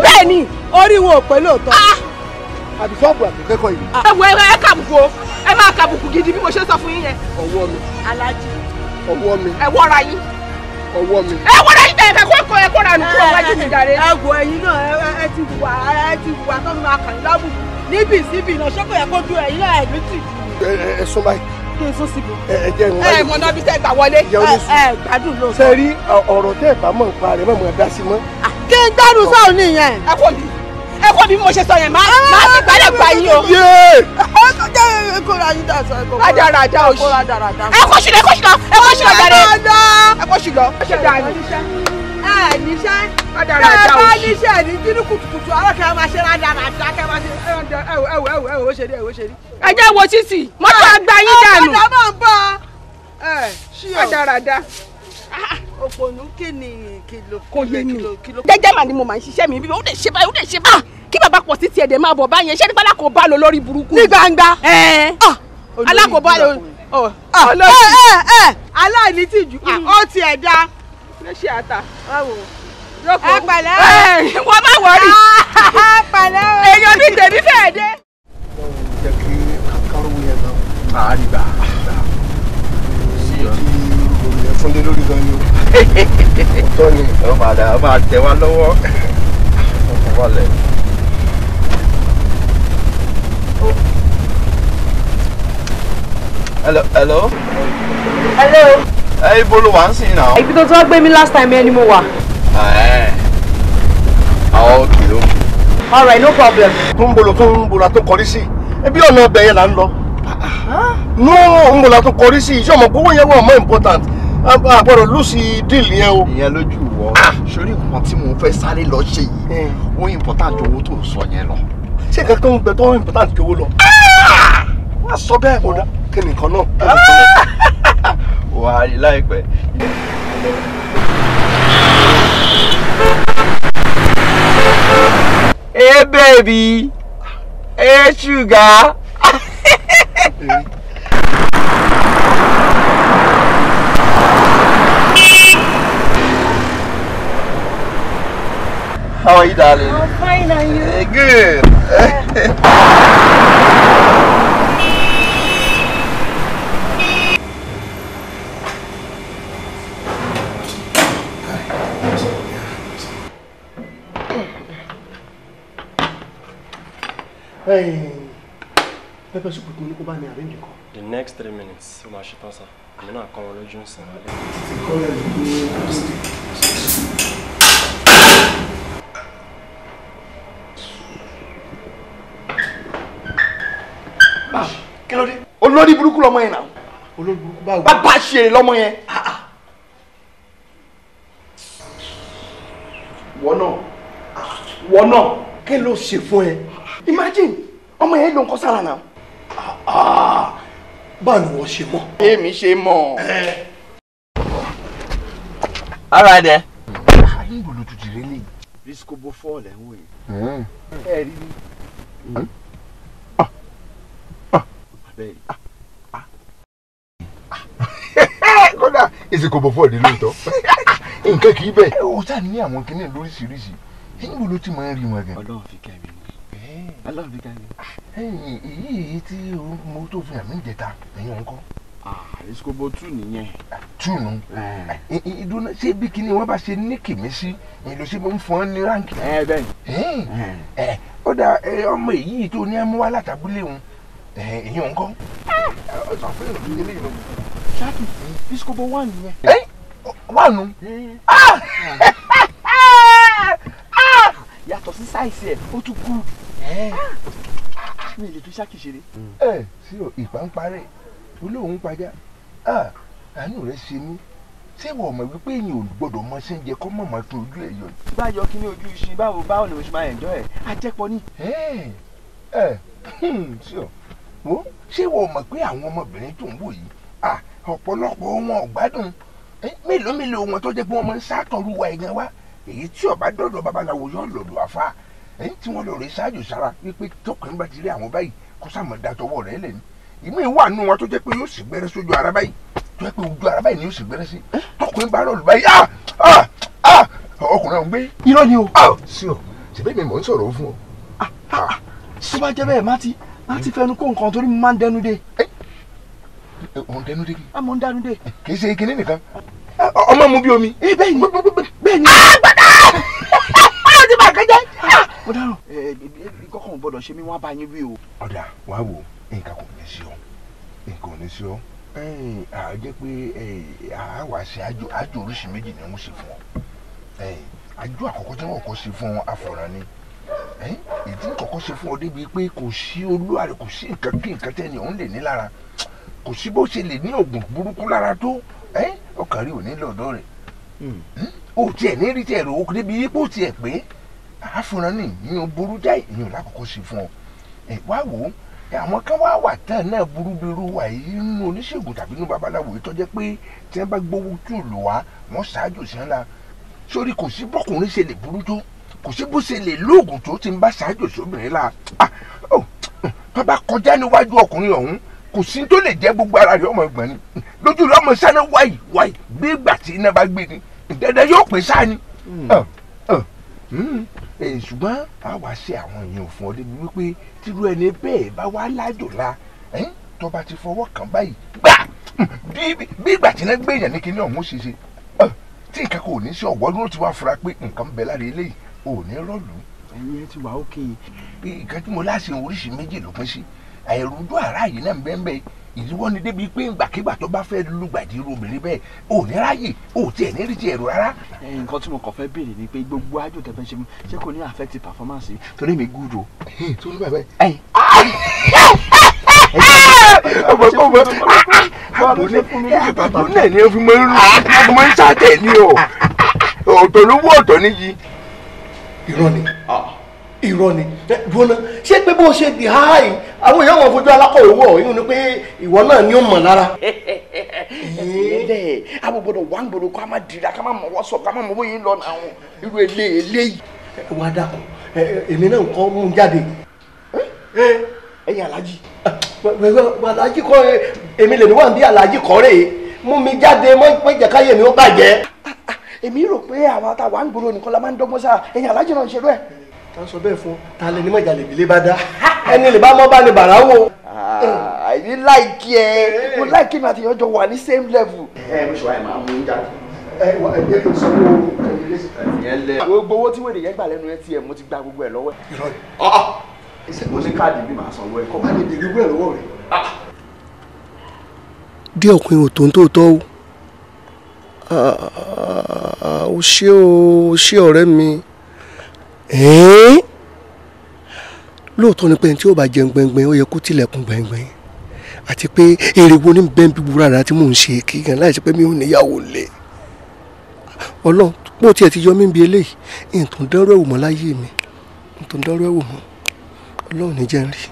[SPEAKER 7] Bẹ́ẹ̀ ni.
[SPEAKER 8] Orí wọn ò pé lóòótọ́.
[SPEAKER 13] Àbí ṣọ́ọ̀bù àtọ̀kẹ́kọ̀ọ́ yìí.
[SPEAKER 7] Ẹ wo ẹ kàbùkù o, ẹ máa kàbùkù gidi bí mo ṣe sọ fún yín yẹn.
[SPEAKER 13] Ọwọ́ mi.
[SPEAKER 8] Alájí.
[SPEAKER 13] Ọwọ́ mi.
[SPEAKER 7] Ẹ wọ́ra yín.
[SPEAKER 13] Ọwọ́ mi.
[SPEAKER 7] Ẹ wọ́ra yín bẹ́ẹ̀ kó kó ẹ kóra nù kúrò wájú mi jàre.
[SPEAKER 8] Ẹ wo ẹ̀yin náà ẹ ti wà tó máa kàn yín lábùkù níbi síbi náà ṣé kò yẹ kó dúró ẹ̀yin náà ẹ̀ ní tìjú.
[SPEAKER 13] Ẹ sún báyìí.
[SPEAKER 8] Kí n sún síbi.
[SPEAKER 13] Ẹ jẹ́ ìwọ̀n
[SPEAKER 7] ẹ mọ̀ náà bí tẹ́ gbà wọlé.
[SPEAKER 8] Ẹ gbádùn lóòótọ́.
[SPEAKER 13] Ṣé rí ọ̀rọ̀ tẹ́ ẹ̀ bá mọ̀ nípa rẹ̀ mọ̀ mọ̀ dá sí mọ́.
[SPEAKER 8] Kí n gbádùn sọ̀rọ̀ nìyẹn.
[SPEAKER 7] Ẹ kò bí ẹ kò bí mo ṣe sọ yẹn máa fi gbálẹ̀ gbà yín o.
[SPEAKER 13] Yéé.
[SPEAKER 8] Ẹ kò jẹ́ kó ra yín dà sọ ẹ kó.
[SPEAKER 7] Rádaràda òṣì. Ẹ kò ṣùlọ ẹ kò ṣùlọ ẹ kò ṣùlọ jàre. Ẹ kò ṣùlọ.
[SPEAKER 8] Ẹ níṣẹ́.
[SPEAKER 7] Rádaràda
[SPEAKER 8] Ẹ bá
[SPEAKER 7] òṣì.
[SPEAKER 8] níṣẹ́ ní kí ní kùtùkùtù àwọn kẹ́ máa ṣe rádaràda kẹ́ máa ṣe ẹ wò ẹ wò ẹ wò ó ṣe rí ẹ wò ó ṣe rí.
[SPEAKER 7] Ẹ jẹ́ wo títì mọ́tò àgbà yín dànù.
[SPEAKER 8] Ọ̀kadà máa ń bọ̀ ẹ ṣí o.
[SPEAKER 7] Rádaràda.
[SPEAKER 8] Òpònú kí ni kí ló
[SPEAKER 7] kò yé mi jẹ́jẹ́ màá ni mo máa ń ṣiṣẹ́ mi bí ó lè ṣe báyìí ó lè ṣe báyìí kí bàbá pọ̀ sí tiẹ̀ dẹ̀ máa bọ̀ báyẹn ṣé nípa alákòóbá lọ lórí burúkú.
[SPEAKER 8] Ní gbangba.
[SPEAKER 7] Alákòóbá lọ.
[SPEAKER 8] Aláìní tìjú ó tiẹ̀ dá.
[SPEAKER 7] Ló ṣe àtà.
[SPEAKER 8] Ẹ pẹ̀lẹ́.
[SPEAKER 7] Wọ́n má wọrí.
[SPEAKER 8] Ẹ pẹ̀lẹ́ o.
[SPEAKER 7] Èèyàn bíi tèmi fẹ́ẹ̀ dé.
[SPEAKER 13] Jẹ́ kí káró yẹn lọ.
[SPEAKER 5] Àrígbà.
[SPEAKER 13] Fúnlé lórí gan ni o. Ọ̀tọ̀ ni.
[SPEAKER 5] Ó máa dà ó máa tẹ̀ wá lọ́wọ́. Ọkọ̀ wọlé. Hello, hello.
[SPEAKER 3] Hello.
[SPEAKER 5] Ẹ ibo ló wà ń sìn náà?
[SPEAKER 3] Ibi tó tún wá gbé mi last time yẹn ni mo wà.
[SPEAKER 5] Ẹ ẹ́ okay okay.
[SPEAKER 3] All right, no problem.
[SPEAKER 13] Tó ń bolo tó ń bolo tó kọrí sí. Ebi ọ̀nà ọbẹ̀ yẹn là ń lọ. No, ń bolo tó kọrí sí. Iṣẹ́ ọmọ gbowó yẹn wà more important. A gbọ́dọ̀ lùsì díìlì yẹn o.
[SPEAKER 5] Ìyẹn lójú wọ. Sórí nǹkan tí mo fẹ́ sáré lọ ṣe yìí, ó important ju owó tó ń sọ yẹn lọ.
[SPEAKER 13] Ṣé nǹkan tó ń bẹ tó important ju owó lọ?
[SPEAKER 5] Wọ́n sọ bẹ́ẹ̀ mọ́.
[SPEAKER 13] Kí ni nǹkan náà?
[SPEAKER 5] Wà á rí láìpẹ́. Hey baby, hey sugar. How are you, darling?
[SPEAKER 3] I'm fine, and you?
[SPEAKER 5] Hey, good.
[SPEAKER 13] Pepper soup mo ní kó bá mi arrange nǹkan.
[SPEAKER 14] The next 3 minutes, ó máa ṣe tán sá. Èmi náà kọ́ wọn lójú ń sìn.
[SPEAKER 13] Títí kọ́lẹ̀ ló ní.
[SPEAKER 4] Kí ló dé? Olórí burúkú lọmọ yẹn náà.
[SPEAKER 13] Olórí burúkú báwo?
[SPEAKER 4] Bàbá ṣe lọmọ yẹn. Wọ́n náà kí ló ṣe fún ẹ? Imagine ọmọ yẹn ló ń kọ́ sára náà.
[SPEAKER 13] Báwo ni wọ́n ṣe mọ̀?
[SPEAKER 4] Èmi ṣe mọ̀.
[SPEAKER 5] All right then.
[SPEAKER 4] Níbo ló tún ti rí lè?
[SPEAKER 5] Riscobo 4 lẹ́ ń wò yìí.
[SPEAKER 4] Ẹ rí mi.
[SPEAKER 15] Kódà ìsìnkòbò fọ́ ìdílé lóòótọ́. Nǹkan kì í bẹ̀. Ó sá ní àwọn kinní lóríṣiríṣi. Níbo ló ti máa ń rí wọn gan?
[SPEAKER 5] Ọlọ́run fi kẹ́ mi ni. Ọlọ́run fi kẹ́ mi.
[SPEAKER 15] Èyí tí mo tó fi hàn mí jẹta, ẹ̀yin ò ń kọ́.
[SPEAKER 5] Riscobo 2 nìyẹn.
[SPEAKER 15] 2 nù. Ìdúná ṣé bí kinní wọn bá ṣe ní kìmí sí, ìlú ṣe máa ń fọ́n ní ráǹkì.
[SPEAKER 5] Ẹ bẹ́ẹ̀
[SPEAKER 15] ni. Ó dà ọmọ èyí tó ní ẹmú wá látàbúlé òun, ẹ̀yin ò ń kọ́. Ọ̀sán fún ìrìn ilé ìlú.
[SPEAKER 9] Ṣáàkì iskobo wà nìyẹn.
[SPEAKER 15] Ẹ wà nù.
[SPEAKER 9] Yàtọ̀ sí sáìsì ẹ̀ ó tún kú. Mi lè fi ṣáàkì ṣeré.
[SPEAKER 15] Ẹ sí o ìpà ń parẹ́ olóhùn pajá àánú rẹ ṣe mí. Ṣé wọ́n mọ̀ wípé èyàn ò gbọ́dọ̀ mọ ṣe ń jẹ kọ́ mọ̀mọ́ tó ojú ẹ̀ yọ.
[SPEAKER 9] Tí bá yọ kí ní ojú iṣin báwo báwo ni mo ṣe máa enjoy ẹ̀ ajẹ́pọ̀ ni.
[SPEAKER 15] Wo ṣé wọ́n mọ̀ pé àwọn ọmọbìnrin tó ń wò yìí ọ̀pọ̀lọpọ̀ wọn ò gbádùn mélòó mélòó wọn tó jẹ́ pé wọ́n máa ń sátọ̀rù wa ẹ̀gán wa èyí tí ó bá dọ̀dọ̀ babaláwo yóò lọ́dọ̀ àfa tí wọ́n lọ rè ṣáájú sára wípé tọkùnrin bá ti rí àwọn báyìí kó sàmọ̀ dàtọwọ́ rẹ̀ lẹ́nu ìmí wà nù wọn tó jẹ́ pé yóò sì gbẹ́rẹ́ sójú ara báyìí tó jẹ́ pé ojú ara báyìí ni yóò sì gbẹ́rẹ́ sí tọkùnrin bá rọ̀lù báyìí ọkùnrin ọ̀hún gbé.
[SPEAKER 9] Irọ́ ni o.
[SPEAKER 15] Sí o ṣèbí mi mò ń sọ̀rọ̀ fún ọ.
[SPEAKER 9] Tó bá jẹ́ bẹ́ẹ̀ má ti fẹnu kó nǹkan torí mo máa ń dẹnu dé.
[SPEAKER 15] Òun dẹnu dé kí.
[SPEAKER 9] A mò ń dẹnu dé.
[SPEAKER 15] Kì í ṣe kinní nìkan ọmọ mu bí omi.
[SPEAKER 9] Bẹ́ẹ̀ ni bẹ́ẹ̀ ni.
[SPEAKER 15] Gbọ́dọ̀ ó ti bá kẹjẹ.
[SPEAKER 9] Mo dáràn kọ́kọ́ ò gbọ́dọ̀ ṣe mí wọ́n bá yín wí o.
[SPEAKER 15] Ọ̀dà wàá wò nǹkan kò ní sí ọ nǹkan ò ní sí ọ à jẹ́ pé à wà ṣe àjò àjò oríṣi méjì ni wọ́n ṣe fún ọ. Àjò àkọ́kọ́ tí wọ́n kọ́ ṣe fún ọ àfọ̀ràn ni ìdí kọ́kọ́ ṣe fún ọ débi pé kò sí olúwarẹ̀ kò sí nǹkan kí nǹkan tẹ́ni òun lè ní lára kò sí bó ṣe lè ní oògùn burúkú lára tó ọkàn rí òní lọ́dọ̀ rẹ̀ o tiẹ̀ ní rí tiẹ̀ rò ó débi pé ó tiẹ̀ pé àfọ̀ràn ni ìyẹn burú jáì ìyẹn lákọ̀ọ́kọ́ ṣe fún ọ. Wá wò ó àwọn kan wá wà tán náà burúburú wà yìí nínú oníṣègùn tàbí nínú babaláwo yìí tó jẹ́ pé tí wọ́n bá gbowó tù lù wá wọ́n ṣáájú sí ńlá sórí kò sí bọ́kùnrin ṣe lè burú tó kò sí bó ṣe lè lóògùn tó ti ń bá ṣáájú sóbìnrin la tó bá kọjá níwájú ọkùnrin ọ̀hún kò sí tó lè jẹ́ gbogbo ara rẹ̀ ọmọ ìgbọ̀n ni lójú rẹ̀ ọmọ sáná wáyì wáyì bí ìgbà tí iná bá gbé ni dandan yóò pè sáà ni. Ṣùgbọ́n a wá ṣe àwọn èèyàn fún ọ débi wípé tírú ẹni bẹ́ẹ̀ bá wá lájò la tó bá ti fọwọ́ kàn báyìí gbà bí ìgbà tí iná gbé èèyàn ní kinní ọ̀hún ṣe ṣe tí nǹkan kò ní sí ọ̀wọ́ ló ti wá fura pé nǹkan ń bẹ lára eléyìí ò ní rọ́ọ̀lù.
[SPEAKER 9] Ẹ̀yin ẹ ti wà ókè.
[SPEAKER 15] Nǹkan tí mo láṣẹ oríṣi méjì ló pín sí àìrújú àrá yìí náà ń bẹ́ẹ̀ bẹ́ẹ̀ ìdíwọ́ ni débi pé ìgbàkigbà tó bá fẹ́ lùgbàdì irú obìnrin bẹ́ẹ̀ ò ní ráyè ò tiẹ̀ ní rí tiẹ̀ rò rárá.
[SPEAKER 9] Nǹkan tí mo kàn fẹ́ béèrè ni pé gbogbo àjò tẹ́ fẹ́ ṣe ṣé kò ní affect performance mi torí mi good o.
[SPEAKER 15] Torí bàbá ẹ. Àbò náà ni ó fi máa ń sátẹ̀ ní o ọ̀tọ̀ ló wọ́ ọ̀tọ̀ níyì.
[SPEAKER 13] Irọ́ ni irọ́ ni gbóná ṣé pé bó ṣe di háì àwọn èèyàn wọn fojú alákọ̀wé wọ̀ yín ni pé ìwọ náà ni ó mọ̀ lára.
[SPEAKER 9] Ẹ̀ẹ́dẹ̀ àwọn gbọ́dọ̀ wà ń gbọ́dọ̀ kó a máa dira ká máa mọ̀ wọ́sọ̀ ká máa mọ̀ bóyá ń lọ àwọn irú eléyìí.
[SPEAKER 13] Wà á dàkún èmi náà nǹkan mú un jáde.
[SPEAKER 9] Ẹ̀yin alájí.
[SPEAKER 13] Alájí kọ́ èmi lèmi wà bí alájí kọ́ rèé mú mi jáde mọ́ jẹ́ káyé mi ó bàjẹ́.
[SPEAKER 9] Èmi rò pé àwọn àtàwọn àǹgbòrò nìkan la máa ń dọ́gbọ́n sára ẹ̀yin alájí náà ń ṣerú ẹ̀.
[SPEAKER 13] Ta sọ bẹ́ẹ̀ fún ta lẹni mọ̀jà lè bílé bá dá ẹni lè bá mọ́ bá ní bàrà wò.
[SPEAKER 9] Àìní láìkí ẹ mo láìkí mi àti ìyànjọ wà ní same level. Ẹ mo ṣe wáyé máa mú un jáde.
[SPEAKER 13] Ẹ wà ẹ jẹ́ kí n sọ fún o.
[SPEAKER 9] Gbogbo owó tí wèrè yẹn gbà lẹ́nu ẹ tiẹ̀ mo ti gba gbogbo ẹ̀ lọ́wọ́ ẹ̀.
[SPEAKER 13] Irọ́ ni.
[SPEAKER 9] Mo ní káàdì bí màá sanwó ẹ.
[SPEAKER 13] Kọ́ bá lè bèrè owó ẹ̀ lọ́wọ́ rẹ̀.
[SPEAKER 4] Díẹ̀ ọkùnrin ò tó ń tó tọ́ o. O ṣé o ṣé ọ̀rẹ́ mi. Lóòótọ́ ni pé tí ó bá jẹun gbẹngbẹng ó yẹ kó tilẹ̀kùn gbẹngbẹng àti pé èrè wo ní bẹ́ẹ̀ bí wúrà tí mò ń ṣe kí gan láì ṣe pé mi ò níyàwó lé Ọlọ́run pé ó tiẹ̀ ti yọ mí bí eléyìí ntò ń dánrọ́ ẹ̀wò mọ́ láyé mi ntò ń dánrọ́ ẹ̀wò mọ́ Ọlọ́run ní jẹ́ ń rí.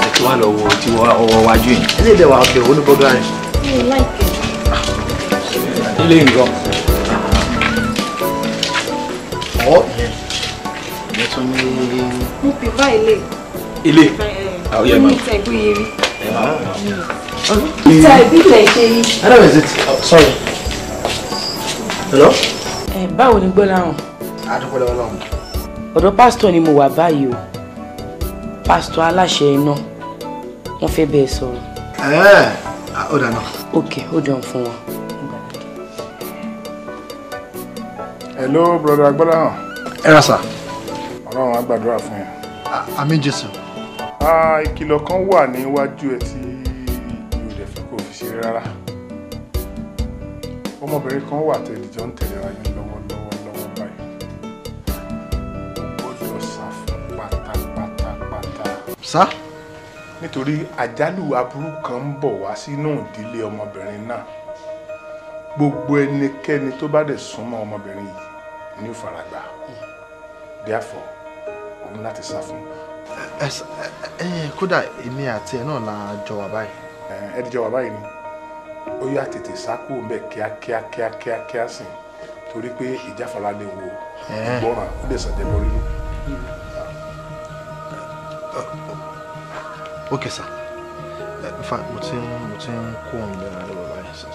[SPEAKER 16] Ẹ ti wá lọ wo tí ọwọ́ wájú yìí.
[SPEAKER 9] Ilé ìdẹ̀wà ọ̀kẹ́ oníbọ̀gá rẹ̀.
[SPEAKER 10] Mi ò láìpẹ́.
[SPEAKER 16] Ilé nǹkan.
[SPEAKER 9] Ọ̀ ìyẹn ìyẹn tún ní.
[SPEAKER 10] Mo prefer ilé.
[SPEAKER 16] Ilé.
[SPEAKER 10] Ó ní ìtẹ̀ ìgbóye rí. Ìtẹ̀ ìbí ìtẹ̀ ìṣe yìí.
[SPEAKER 9] Hello, is it? Oh, sorry. Hello?
[SPEAKER 7] Báwo ni Gbọ́láhàn?
[SPEAKER 9] Adúpẹ́ lọ́wọ́ Ọlọ́run.
[SPEAKER 7] Ọ̀dọ̀ pásítọ̀ ni mo wà báyìí o. Pásítọ̀ aláṣẹ iná. Wọ́n fẹ́ bẹ́ẹ̀ sọ̀rọ̀.
[SPEAKER 9] Ó dáná.
[SPEAKER 7] Ok, ó dàn fún wọn.
[SPEAKER 15] Hello, brother Gbọ́láhàn.
[SPEAKER 9] Ẹ ra sà.
[SPEAKER 17] Ọlọ́run á gbàdúrà fún yín.
[SPEAKER 9] Àmín Jésù.
[SPEAKER 17] Ìkìlọ̀ kan wà níwájú ẹ tí mi ò dẹ̀ fẹ́ kó fi ṣeré rárá. Ọmọbìnrin kan wà tẹ́lẹ̀ jọ ń tẹ̀lé ara yín lọ́wọ́lọ́wọ́ lọ́wọ́ báyìí. O gbọ́dọ̀ sá fún pátápátápátá.
[SPEAKER 9] Sá?
[SPEAKER 17] Nítorí àjálù aburú kan ń bọ̀ wá sínú ìdílé ọmọbìnrin náà. Gbogbo ẹnikẹ́ni tó bá dẹ̀ súnmọ́ ọmọbìnrin yìí ní ó faragbá. Therefore, òun láti sá fún.
[SPEAKER 9] Kódà èmi àti ẹ náà la jọ wà báyìí.
[SPEAKER 17] Ẹ ti jọ wà báyìí ni. Ó yá tètè sá kúrò ńbẹ̀ kíákíá kíákíá kíá sìn, torí pé ìjáfara lè wo ìgbọràn ó lè sàn jẹbọ rírú.
[SPEAKER 9] Ok sir, in fact mo ti ń kó òun lẹ́nu lọ́wọ́ báyìí sir.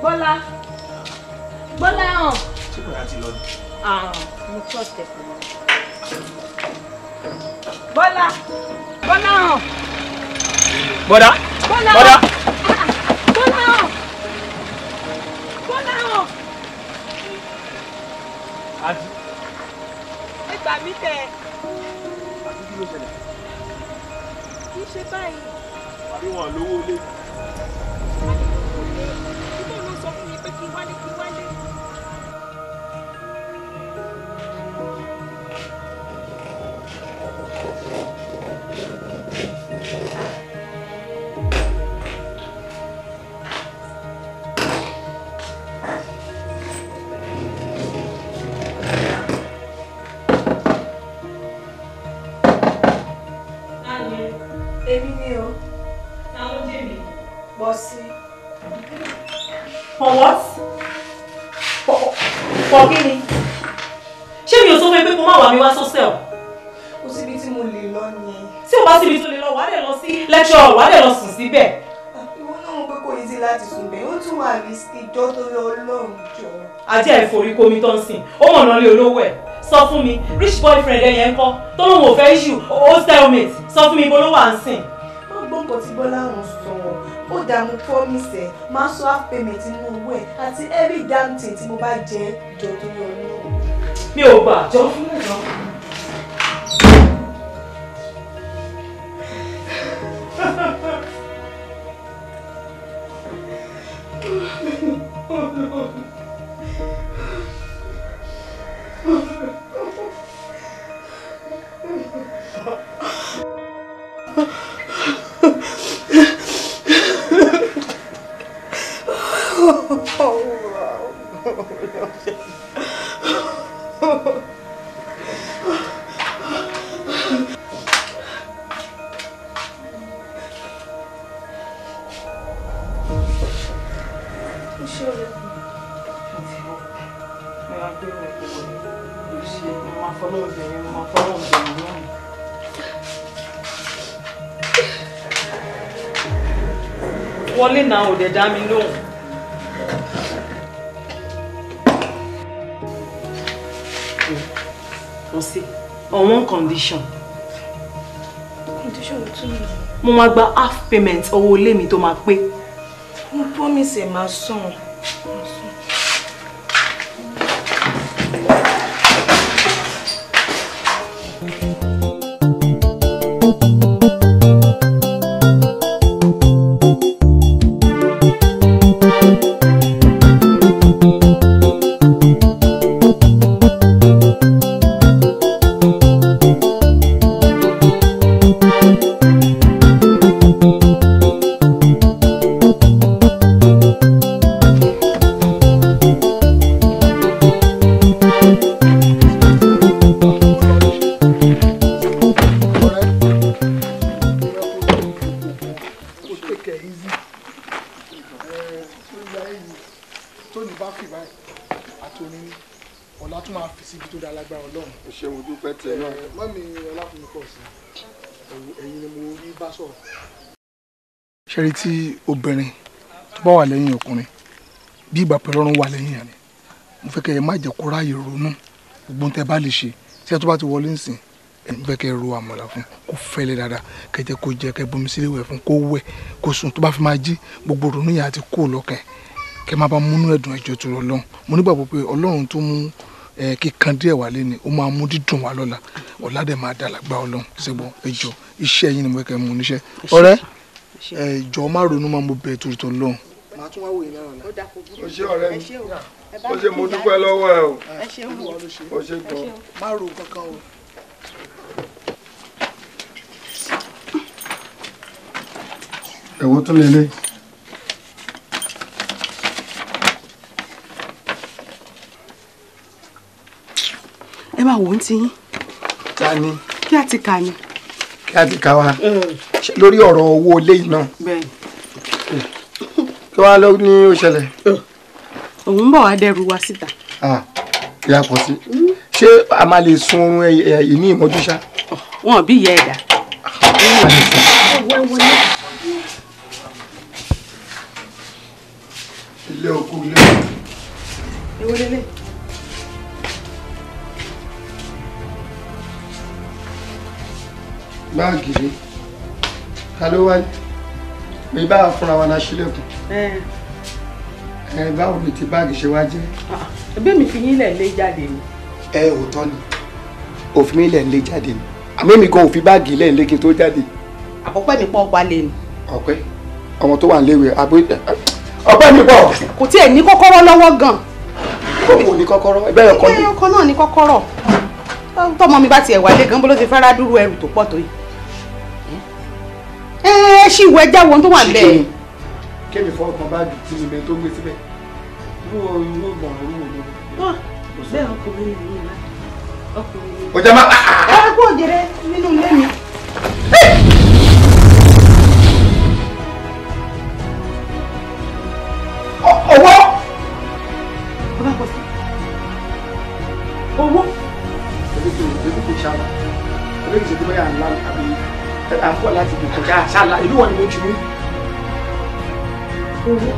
[SPEAKER 10] Bọ́lá Bọ́lá hàn.
[SPEAKER 16] Ṣé kò láti lọ ni?
[SPEAKER 10] Mo trust ẹ pẹ̀lú. Bọ́lá Bọ́lá hàn.
[SPEAKER 16] Bọ́lá
[SPEAKER 10] Bọ́lá
[SPEAKER 16] Bọ́lá.
[SPEAKER 10] Bọ́lá hàn. Bọ́lá hàn.
[SPEAKER 16] Àti.
[SPEAKER 10] Ẹ gbà mí tẹ.
[SPEAKER 16] Àti kí ló ṣẹlẹ̀?
[SPEAKER 10] Kì í ṣe báyìí.
[SPEAKER 16] Àbí wọn lówó ilé.
[SPEAKER 10] Ibo ló sọ fún mi pé kí n wálé kí n wálé. Èmi ni o.
[SPEAKER 3] Ta ló jẹ́ mi?
[SPEAKER 10] Bọ́ sí.
[SPEAKER 3] For what? For kí ni? Ṣé mi ò sọ fún ẹ pé kó má wà mí wá sọ́sẹ̀ o?
[SPEAKER 10] Kò síbi tí mo lè lọ ni.
[SPEAKER 3] Tí o bá síbi tó lè lọ, wàá dẹ̀ lọ sí lecture, wàá dẹ̀ lọ sùn síbẹ̀.
[SPEAKER 10] Ìwọ náà mọ̀ pé kò easy láti sùn bẹ́ẹ̀, ó tún wà risky jọ́ torí Ọlọ́run jọ.
[SPEAKER 3] Ajé ẹ̀fọ́rí komi tó ń sìn, ó mọ̀nà lé olówó ẹ̀. Sọ fún mi, rich boyfriend ẹ̀ yẹn ń kọ́, tó lóun ò fẹ́ issue, ó stalemate, sọ fún mi ibo ló wà ń sìn.
[SPEAKER 10] Má gbọ́ nǹkan tí Bọ́lá ń sọ. Ó dààmú promise ẹ̀, máa sọ half payment nínú owó ẹ̀ àti every damn thing tí mo bá jẹ jọ torí Ọlọ́run.
[SPEAKER 3] Mi ò gbà, jọ fún mi jọ. Wọlé náà ò dẹ̀ dá mi lóhùn. Mo sí on one condition.
[SPEAKER 10] Condition tún ni.
[SPEAKER 3] Mo máa gba half payment owó ilé mi tó máa pé.
[SPEAKER 10] Mo promise ẹ máa san.
[SPEAKER 18] Ṣẹ́rí tí obìnrin tó bá wà lẹ́yìn ọkùnrin bí ìgbà pẹ̀lú ọ̀run wà lẹ́yìn ẹ̀ ni mo fẹ́ kẹ́ ẹ má jẹ́ kó ráàyè ronú gbogbo ohun tẹ́ bá lè ṣe Ṣé tó bá ti wọlé nsìn, ẹ fẹ́ kẹ́ ro àmàlà fún kó fẹ́lẹ́ dáadáa, kẹ́ jẹ́ kó jẹ, kẹ́ bomi sílé wẹ̀ fún kó wẹ̀, kó sùn. Tó bá fi máa jí, gbogbo ìrònú yẹn àti kó lọ́kàn. Kẹ́ máa bá múnú ẹ̀dùn ẹ̀jọ̀ tó rọ lọ́hùn. Mo nígbàgbọ́ pé Ọlọ́run tó mú kíkan díẹ̀ wá lé ni, ó máa mú dídùn wá lọ́la. Ọ̀la dẹ̀ máa dà lágbá Ọlọ́run. Ṣẹ́gbọ́n ẹjọ́ iṣẹ́ yín ni mo fẹ́ kẹ́ mú níṣẹ́. Ọ̀rẹ́ ẹjọ́ má ronú máa mo bẹ̀ torí tọ́ lọ́hùn. Màá tún wá wòye lára ọ̀la.
[SPEAKER 4] O ṣé ọ̀rẹ́ mi, o ṣé, mo dúpẹ́ lọ́wọ́ ẹ o. O ṣé gan.
[SPEAKER 18] Má ro kankan o.
[SPEAKER 4] Ẹ̀wọ́ tún lélẹ̀.
[SPEAKER 2] Ẹ máa wò ó ti yín.
[SPEAKER 4] Ta ni?
[SPEAKER 2] Kí á ti kà ni.
[SPEAKER 4] Kí á ti kà wá. Lórí ọ̀rọ̀ owó ilé yìí náà.
[SPEAKER 2] Bẹ́ẹ̀ni.
[SPEAKER 4] Kí wàá lọ ní ó ṣẹlẹ̀?
[SPEAKER 2] Òun ń bọ̀ wá dẹrù wa síta.
[SPEAKER 4] Ìyá pọ̀ sí. Ṣé a máa lè sun oorun ìní ìmọ́jú ṣá?
[SPEAKER 2] Wọn ò bí ìyá ẹ̀dá.
[SPEAKER 4] Ilé oko ilé oko.
[SPEAKER 2] Èwo lélẹ̀?
[SPEAKER 4] Báàgì ni. Ta ló wáyé? Mi bá a fúnra wa la ṣílẹ̀kùn. Ẹ báwo ni ti báàgì ṣe wá jẹ́?
[SPEAKER 2] Ẹbí mi fi yín lẹ̀ lé jáde ni.
[SPEAKER 4] Ẹ òótọ́ ni, òfin mi lẹ̀ ń lé jáde ni. Àmọ́ èmi gan òfin báàgì lẹ̀ ń lé kí n tó jáde.
[SPEAKER 2] Àkọ́pẹ́ mi pọ̀ wálé ni.
[SPEAKER 4] Ọpẹ́ ọmọ tó wà níléèwé àbó ọpẹ́ mi pọ̀.
[SPEAKER 2] Kò tiẹ̀ ní kọ́kọ́rọ́ lọ́wọ́ gan.
[SPEAKER 4] Kò ní kọ́kọ́rọ́, ẹgbẹ́ ọkọ ni.
[SPEAKER 2] Ọkọ náà ní kọ́kọ́rọ́. Tọ́mọ mi bá tiẹ̀ wálé gan bó ló ti fẹ́ rádúró ẹrù tó pọ̀ tó yìí. Ẹ ṣì wọ ẹja wo tó wà bẹ́ẹ̀.
[SPEAKER 4] Kémi fọwọ́ kan báàgì tí mi bẹ tó gbé síbẹ̀. Irú irú ìgbọ̀n orú wo ló.
[SPEAKER 2] Bẹ́ẹ̀ ọkùnrin ni mi náà. Ọkùnrin ni.
[SPEAKER 4] Ọjà máa.
[SPEAKER 2] Ẹ kú òjèrè nínú ilé mi.
[SPEAKER 4] Owó.
[SPEAKER 2] Bàbá kò sí. Owó.
[SPEAKER 4] Ebi kò ebi kò ṣàlà. Ebi kò ṣe tí bóyá ńlá àbí à ń bọ̀ láti ibi kọjá ṣàlà. Ìlú wọn ni mo jù mí.
[SPEAKER 2] Owó.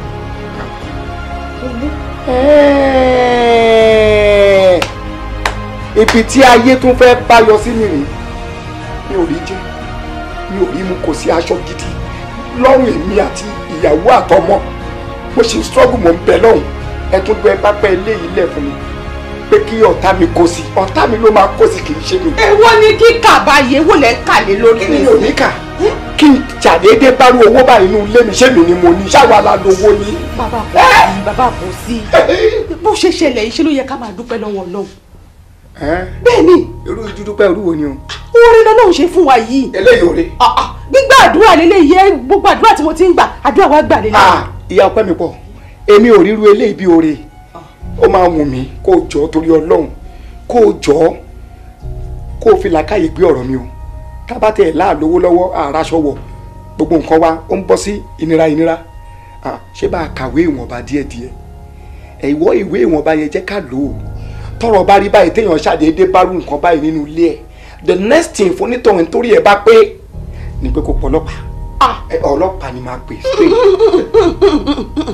[SPEAKER 2] Owó.
[SPEAKER 4] Ibi tí ayé tún fẹ́ bá yọ sí mi rèé. Mi ò rí jẹ, mi ò rí mu, kò sí aṣọ gidi lọ́rùn èmi àti ìyàwó àtọmọ. Mo ṣe struggle, mo ń bẹ lọ́hùn. Ẹ tún gbé pápá ilé yìí lẹ̀ fún mi pé kí ọ̀tá mi kó sí. Ọ̀tá mi ló máa kó sí, kì í ṣe mi.
[SPEAKER 2] Èwo ni kíkà báyìí? Èwo lẹ̀ ń kà lé lórí?
[SPEAKER 4] Kí ni mi ò ní kà? Kí n ṣàdédé bá rú owó báyìí inú ilé mi, ṣé mi ni mo ní? Ṣáwa la lówó ni.
[SPEAKER 2] Bàbá kò sí, bàbá kò sí. Bó ṣe ṣẹlẹ̀ yìí, ṣe ló yẹ ká máa dúpẹ́ lọ́wọ́ Ọlọ́run. Bẹ́ẹ̀ ni.
[SPEAKER 4] Irú dúdúpẹ́ irú wo ni o?
[SPEAKER 2] Oore lọ́lọ́run ṣe fún wa yìí.
[SPEAKER 4] Eléyìí oore.
[SPEAKER 2] Gbígbà àdúrà lélẹ́yìí, gbogbo àdúrà tí mo ti ń gbà, àdúrà wa gbà lélẹ́yìí.
[SPEAKER 4] Ìyá ọpẹ́ mi pọ̀, èmi ò ríru eléyìí bí oore. Ó máa wù mí kó o jọ̀ọ́ torí Ọlọ́run, kó o jọ̀ọ́ kó o fi làákàyè gbé ọ̀rọ̀ mi o. Tá bá tẹ̀ láàlówó lọ́wọ́, àràṣọ wọ̀, gbogbo nǹkan wa ó ń bọ́ sí ìnira ìnira. Ṣé bá a kàwé ìwọ̀nba díẹ̀díẹ̀? Ìwọ ìwé ìwọ̀nba yẹn jẹ́ ká lò ó. Tọ́rọ̀ bá rí báyìí téèyàn ṣàdédé bá rú nǹkan báyìí nínú ilé ẹ̀, the next thing fún onítọ̀hún nítorí ẹ̀ bá pé ni pé kó pọlọ́pàá. Ọlọ́pàá ni máa pè straight.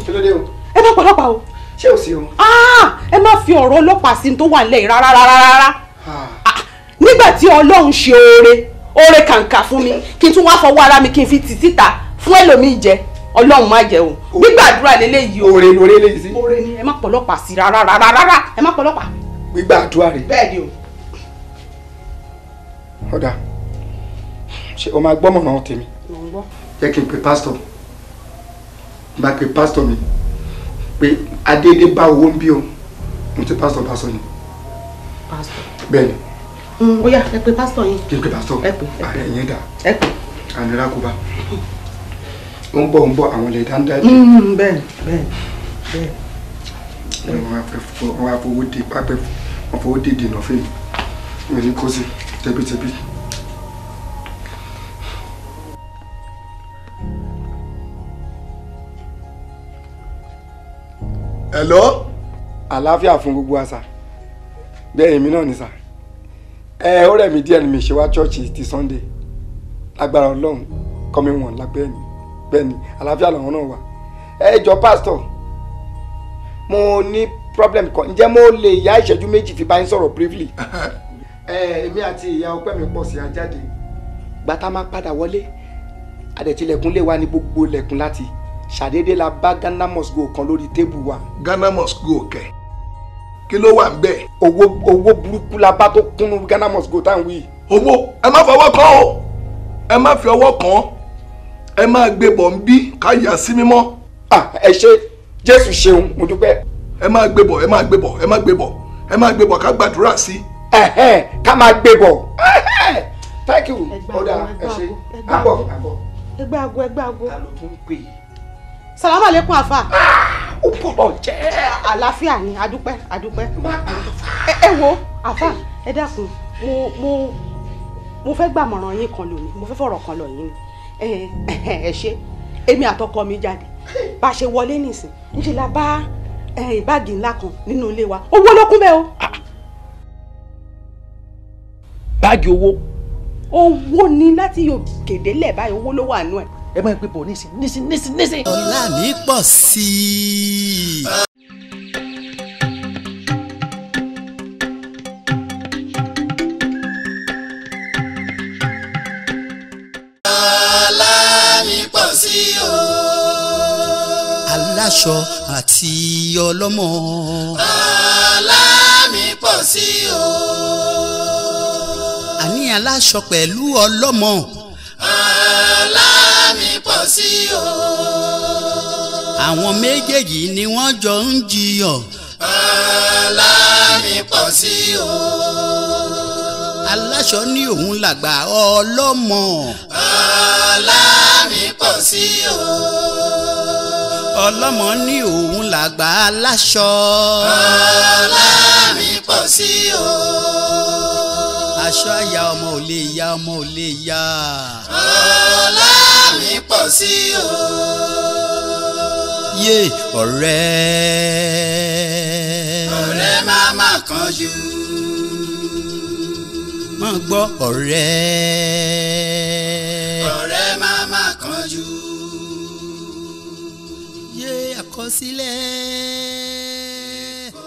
[SPEAKER 4] Kí ló dé o?
[SPEAKER 2] Ẹ má pọlọ́pàá o.
[SPEAKER 4] Ṣé o sí o?
[SPEAKER 2] Ẹ má fi ọ̀rọ̀ ọlọ́pàá sí tó wà nílẹ̀ rárá rárá rárá. Nígbà tí Ọlọ́run ṣe oore oore kàǹkà fún mi, kí n tún wá fọwọ́ ara mi kí n fi tì síta fún ẹlòmíì jẹ, Ọlọ́run má jẹ o. Gbígbàdúrà lélẹ́yìí o.
[SPEAKER 4] Oore lóore lélẹ́yìí sí.
[SPEAKER 2] Oore ni, ẹ má pọlọ́pàá sí rárá rárá rárá, ẹ má pọlọ́pàá.
[SPEAKER 4] Gbígbàdúrà rè.
[SPEAKER 2] Bẹ́ẹ̀ ni o.
[SPEAKER 4] Ọ̀dà, ṣé o máa gbọ́mọ̀ràn tèmi? Jẹ́ kí n pe pásítọ̀. N bá pe pásítọ̀ mi pé adédé bá owó ń bí o. Mo ti pásítọ̀ bá sọ ni.
[SPEAKER 2] Pásítọ̀.
[SPEAKER 4] Bẹ́ẹ̀ ni.
[SPEAKER 2] Ó yá, ẹ pe pásítọ̀ yín.
[SPEAKER 4] Kí n pe pásítọ̀.
[SPEAKER 2] Ẹ pe.
[SPEAKER 4] Ẹ̀yìn dà.
[SPEAKER 2] Ẹ pe.
[SPEAKER 4] Ànírà kò bá. Ó ń bọ̀ àwọn ilẹ̀ dáńdá dé.
[SPEAKER 2] Bẹ́ẹ̀ bẹ́ẹ̀ bẹ́ẹ̀.
[SPEAKER 4] Wọ́n á fowó dé pápẹ́, wọ́n fowó dé dènà fún mi. Mi ní kó sí tẹ́bítẹ́bí. Hello? Àlàáfíà fún gbogbo àṣà. Bẹ́ẹ̀ èmi náà ni sà. Ẹ ó rẹ̀ mí díẹ̀ ni mi ṣe wá chọ́ọ̀chì ti Sunday. Lágbára Ọlọ́run kọ́ mi wọ̀n lágbẹ́ ni. Bẹ́ẹ̀ ni àlàáfíà làwọn náà wà. Ẹ jọ pásítọ̀, mo ní problem kan. Ǹjẹ́ mo lè yá ìṣẹ́jú méjì fi bá yín sọ̀rọ̀ briefly? Èmi àti ìyá ọpẹ́ mi pọ̀ sí ajáde. Gbàtà máa padà wọlé, adẹ̀tilẹ̀kùn lé wa ní gbogbo lẹ̀kùn láti ṣàdédé la bá Ghana must go kan lórí tébù wa.
[SPEAKER 15] Ghana must go kẹ̀, kí ló wà ń bẹ̀?
[SPEAKER 4] Owó burúkú la bá tó kúnnú Ghana must go táwọn wí.
[SPEAKER 15] Owó ẹ má fọwọ́ kàn o, ẹ má fi ọwọ́ kàn, ẹ má gbé bọ̀ ń bí ká yà sí mímọ́.
[SPEAKER 4] Ẹ ṣé Jésù ṣeun, mo dúpẹ́.
[SPEAKER 15] Ẹ má gbé bọ̀, ẹ má gbé bọ̀, ẹ má gbé bọ̀, ẹ má gbé bọ̀ ká gbàdúrà sí.
[SPEAKER 4] Ká máa gbé bọ̀. Thank you. Ọ̀dà ẹ ṣé, àbọ̀ àbọ̀.
[SPEAKER 2] Ẹgbẹ́ aago, ẹgbẹ́ aago.
[SPEAKER 4] Ta ló tún pè é?
[SPEAKER 2] Salamu alaikum àfà.
[SPEAKER 4] Ó bọ̀rọ̀ jẹ́.
[SPEAKER 2] Àlàáfíà ni, adúpẹ́ adúpẹ́. Ẹ wo àfà, ẹ dákun, mo fẹ́ gbàmọ̀ràn yín kan lónìí, mo fẹ́ fọ̀rọ̀ kan lọ yín ni. Ẹ ṣé, èmi àtọkọ mi jáde. Bá a ṣe wọlé nìsín, ńṣe la bá báàgì ńlá kan nínú ilé wa. Owó ló kún bẹ́ẹ̀ o.
[SPEAKER 11] Báàgì owó.
[SPEAKER 2] Owó ni láti yóò kéde lẹ̀ báyìí, owó ló wà nú ẹ̀.
[SPEAKER 11] Ẹ máa ń pè bọ̀ nísìn nísìn nísìn nísìn.
[SPEAKER 1] Ọlá mi pọ̀ sí i. Ọlá mi pọ̀ sí i o. Aláṣọ àti ọlọ́mọ. Ọlá mi pọ̀ sí i o. Àní aláṣọ pẹ̀lú ọlọ́mọ. Ọlá mi pọ̀ sí o. Àwọn méjèèjì ni wọ́n jọ ń jiyàn. Ọlá mi pọ̀ sí o. Aláṣọ ní òun làgbà ọlọ́mọ. Ọlá mi pọ̀ sí o. Ọlọ́mọ ní òun làgbà aláṣọ. Ọlá mi pọ̀ sí o. Aṣọ àyà ọmọ ò lè ya, ọmọ ò lè ya. Ọlá mi pọ̀ sí o. Yé ọ̀rẹ́. Ọ̀rẹ́ máa má kánjú. Má gbọ́ ọ̀rẹ́. Ọ̀rẹ́ máa má kánjú. Yé àkọsílẹ̀.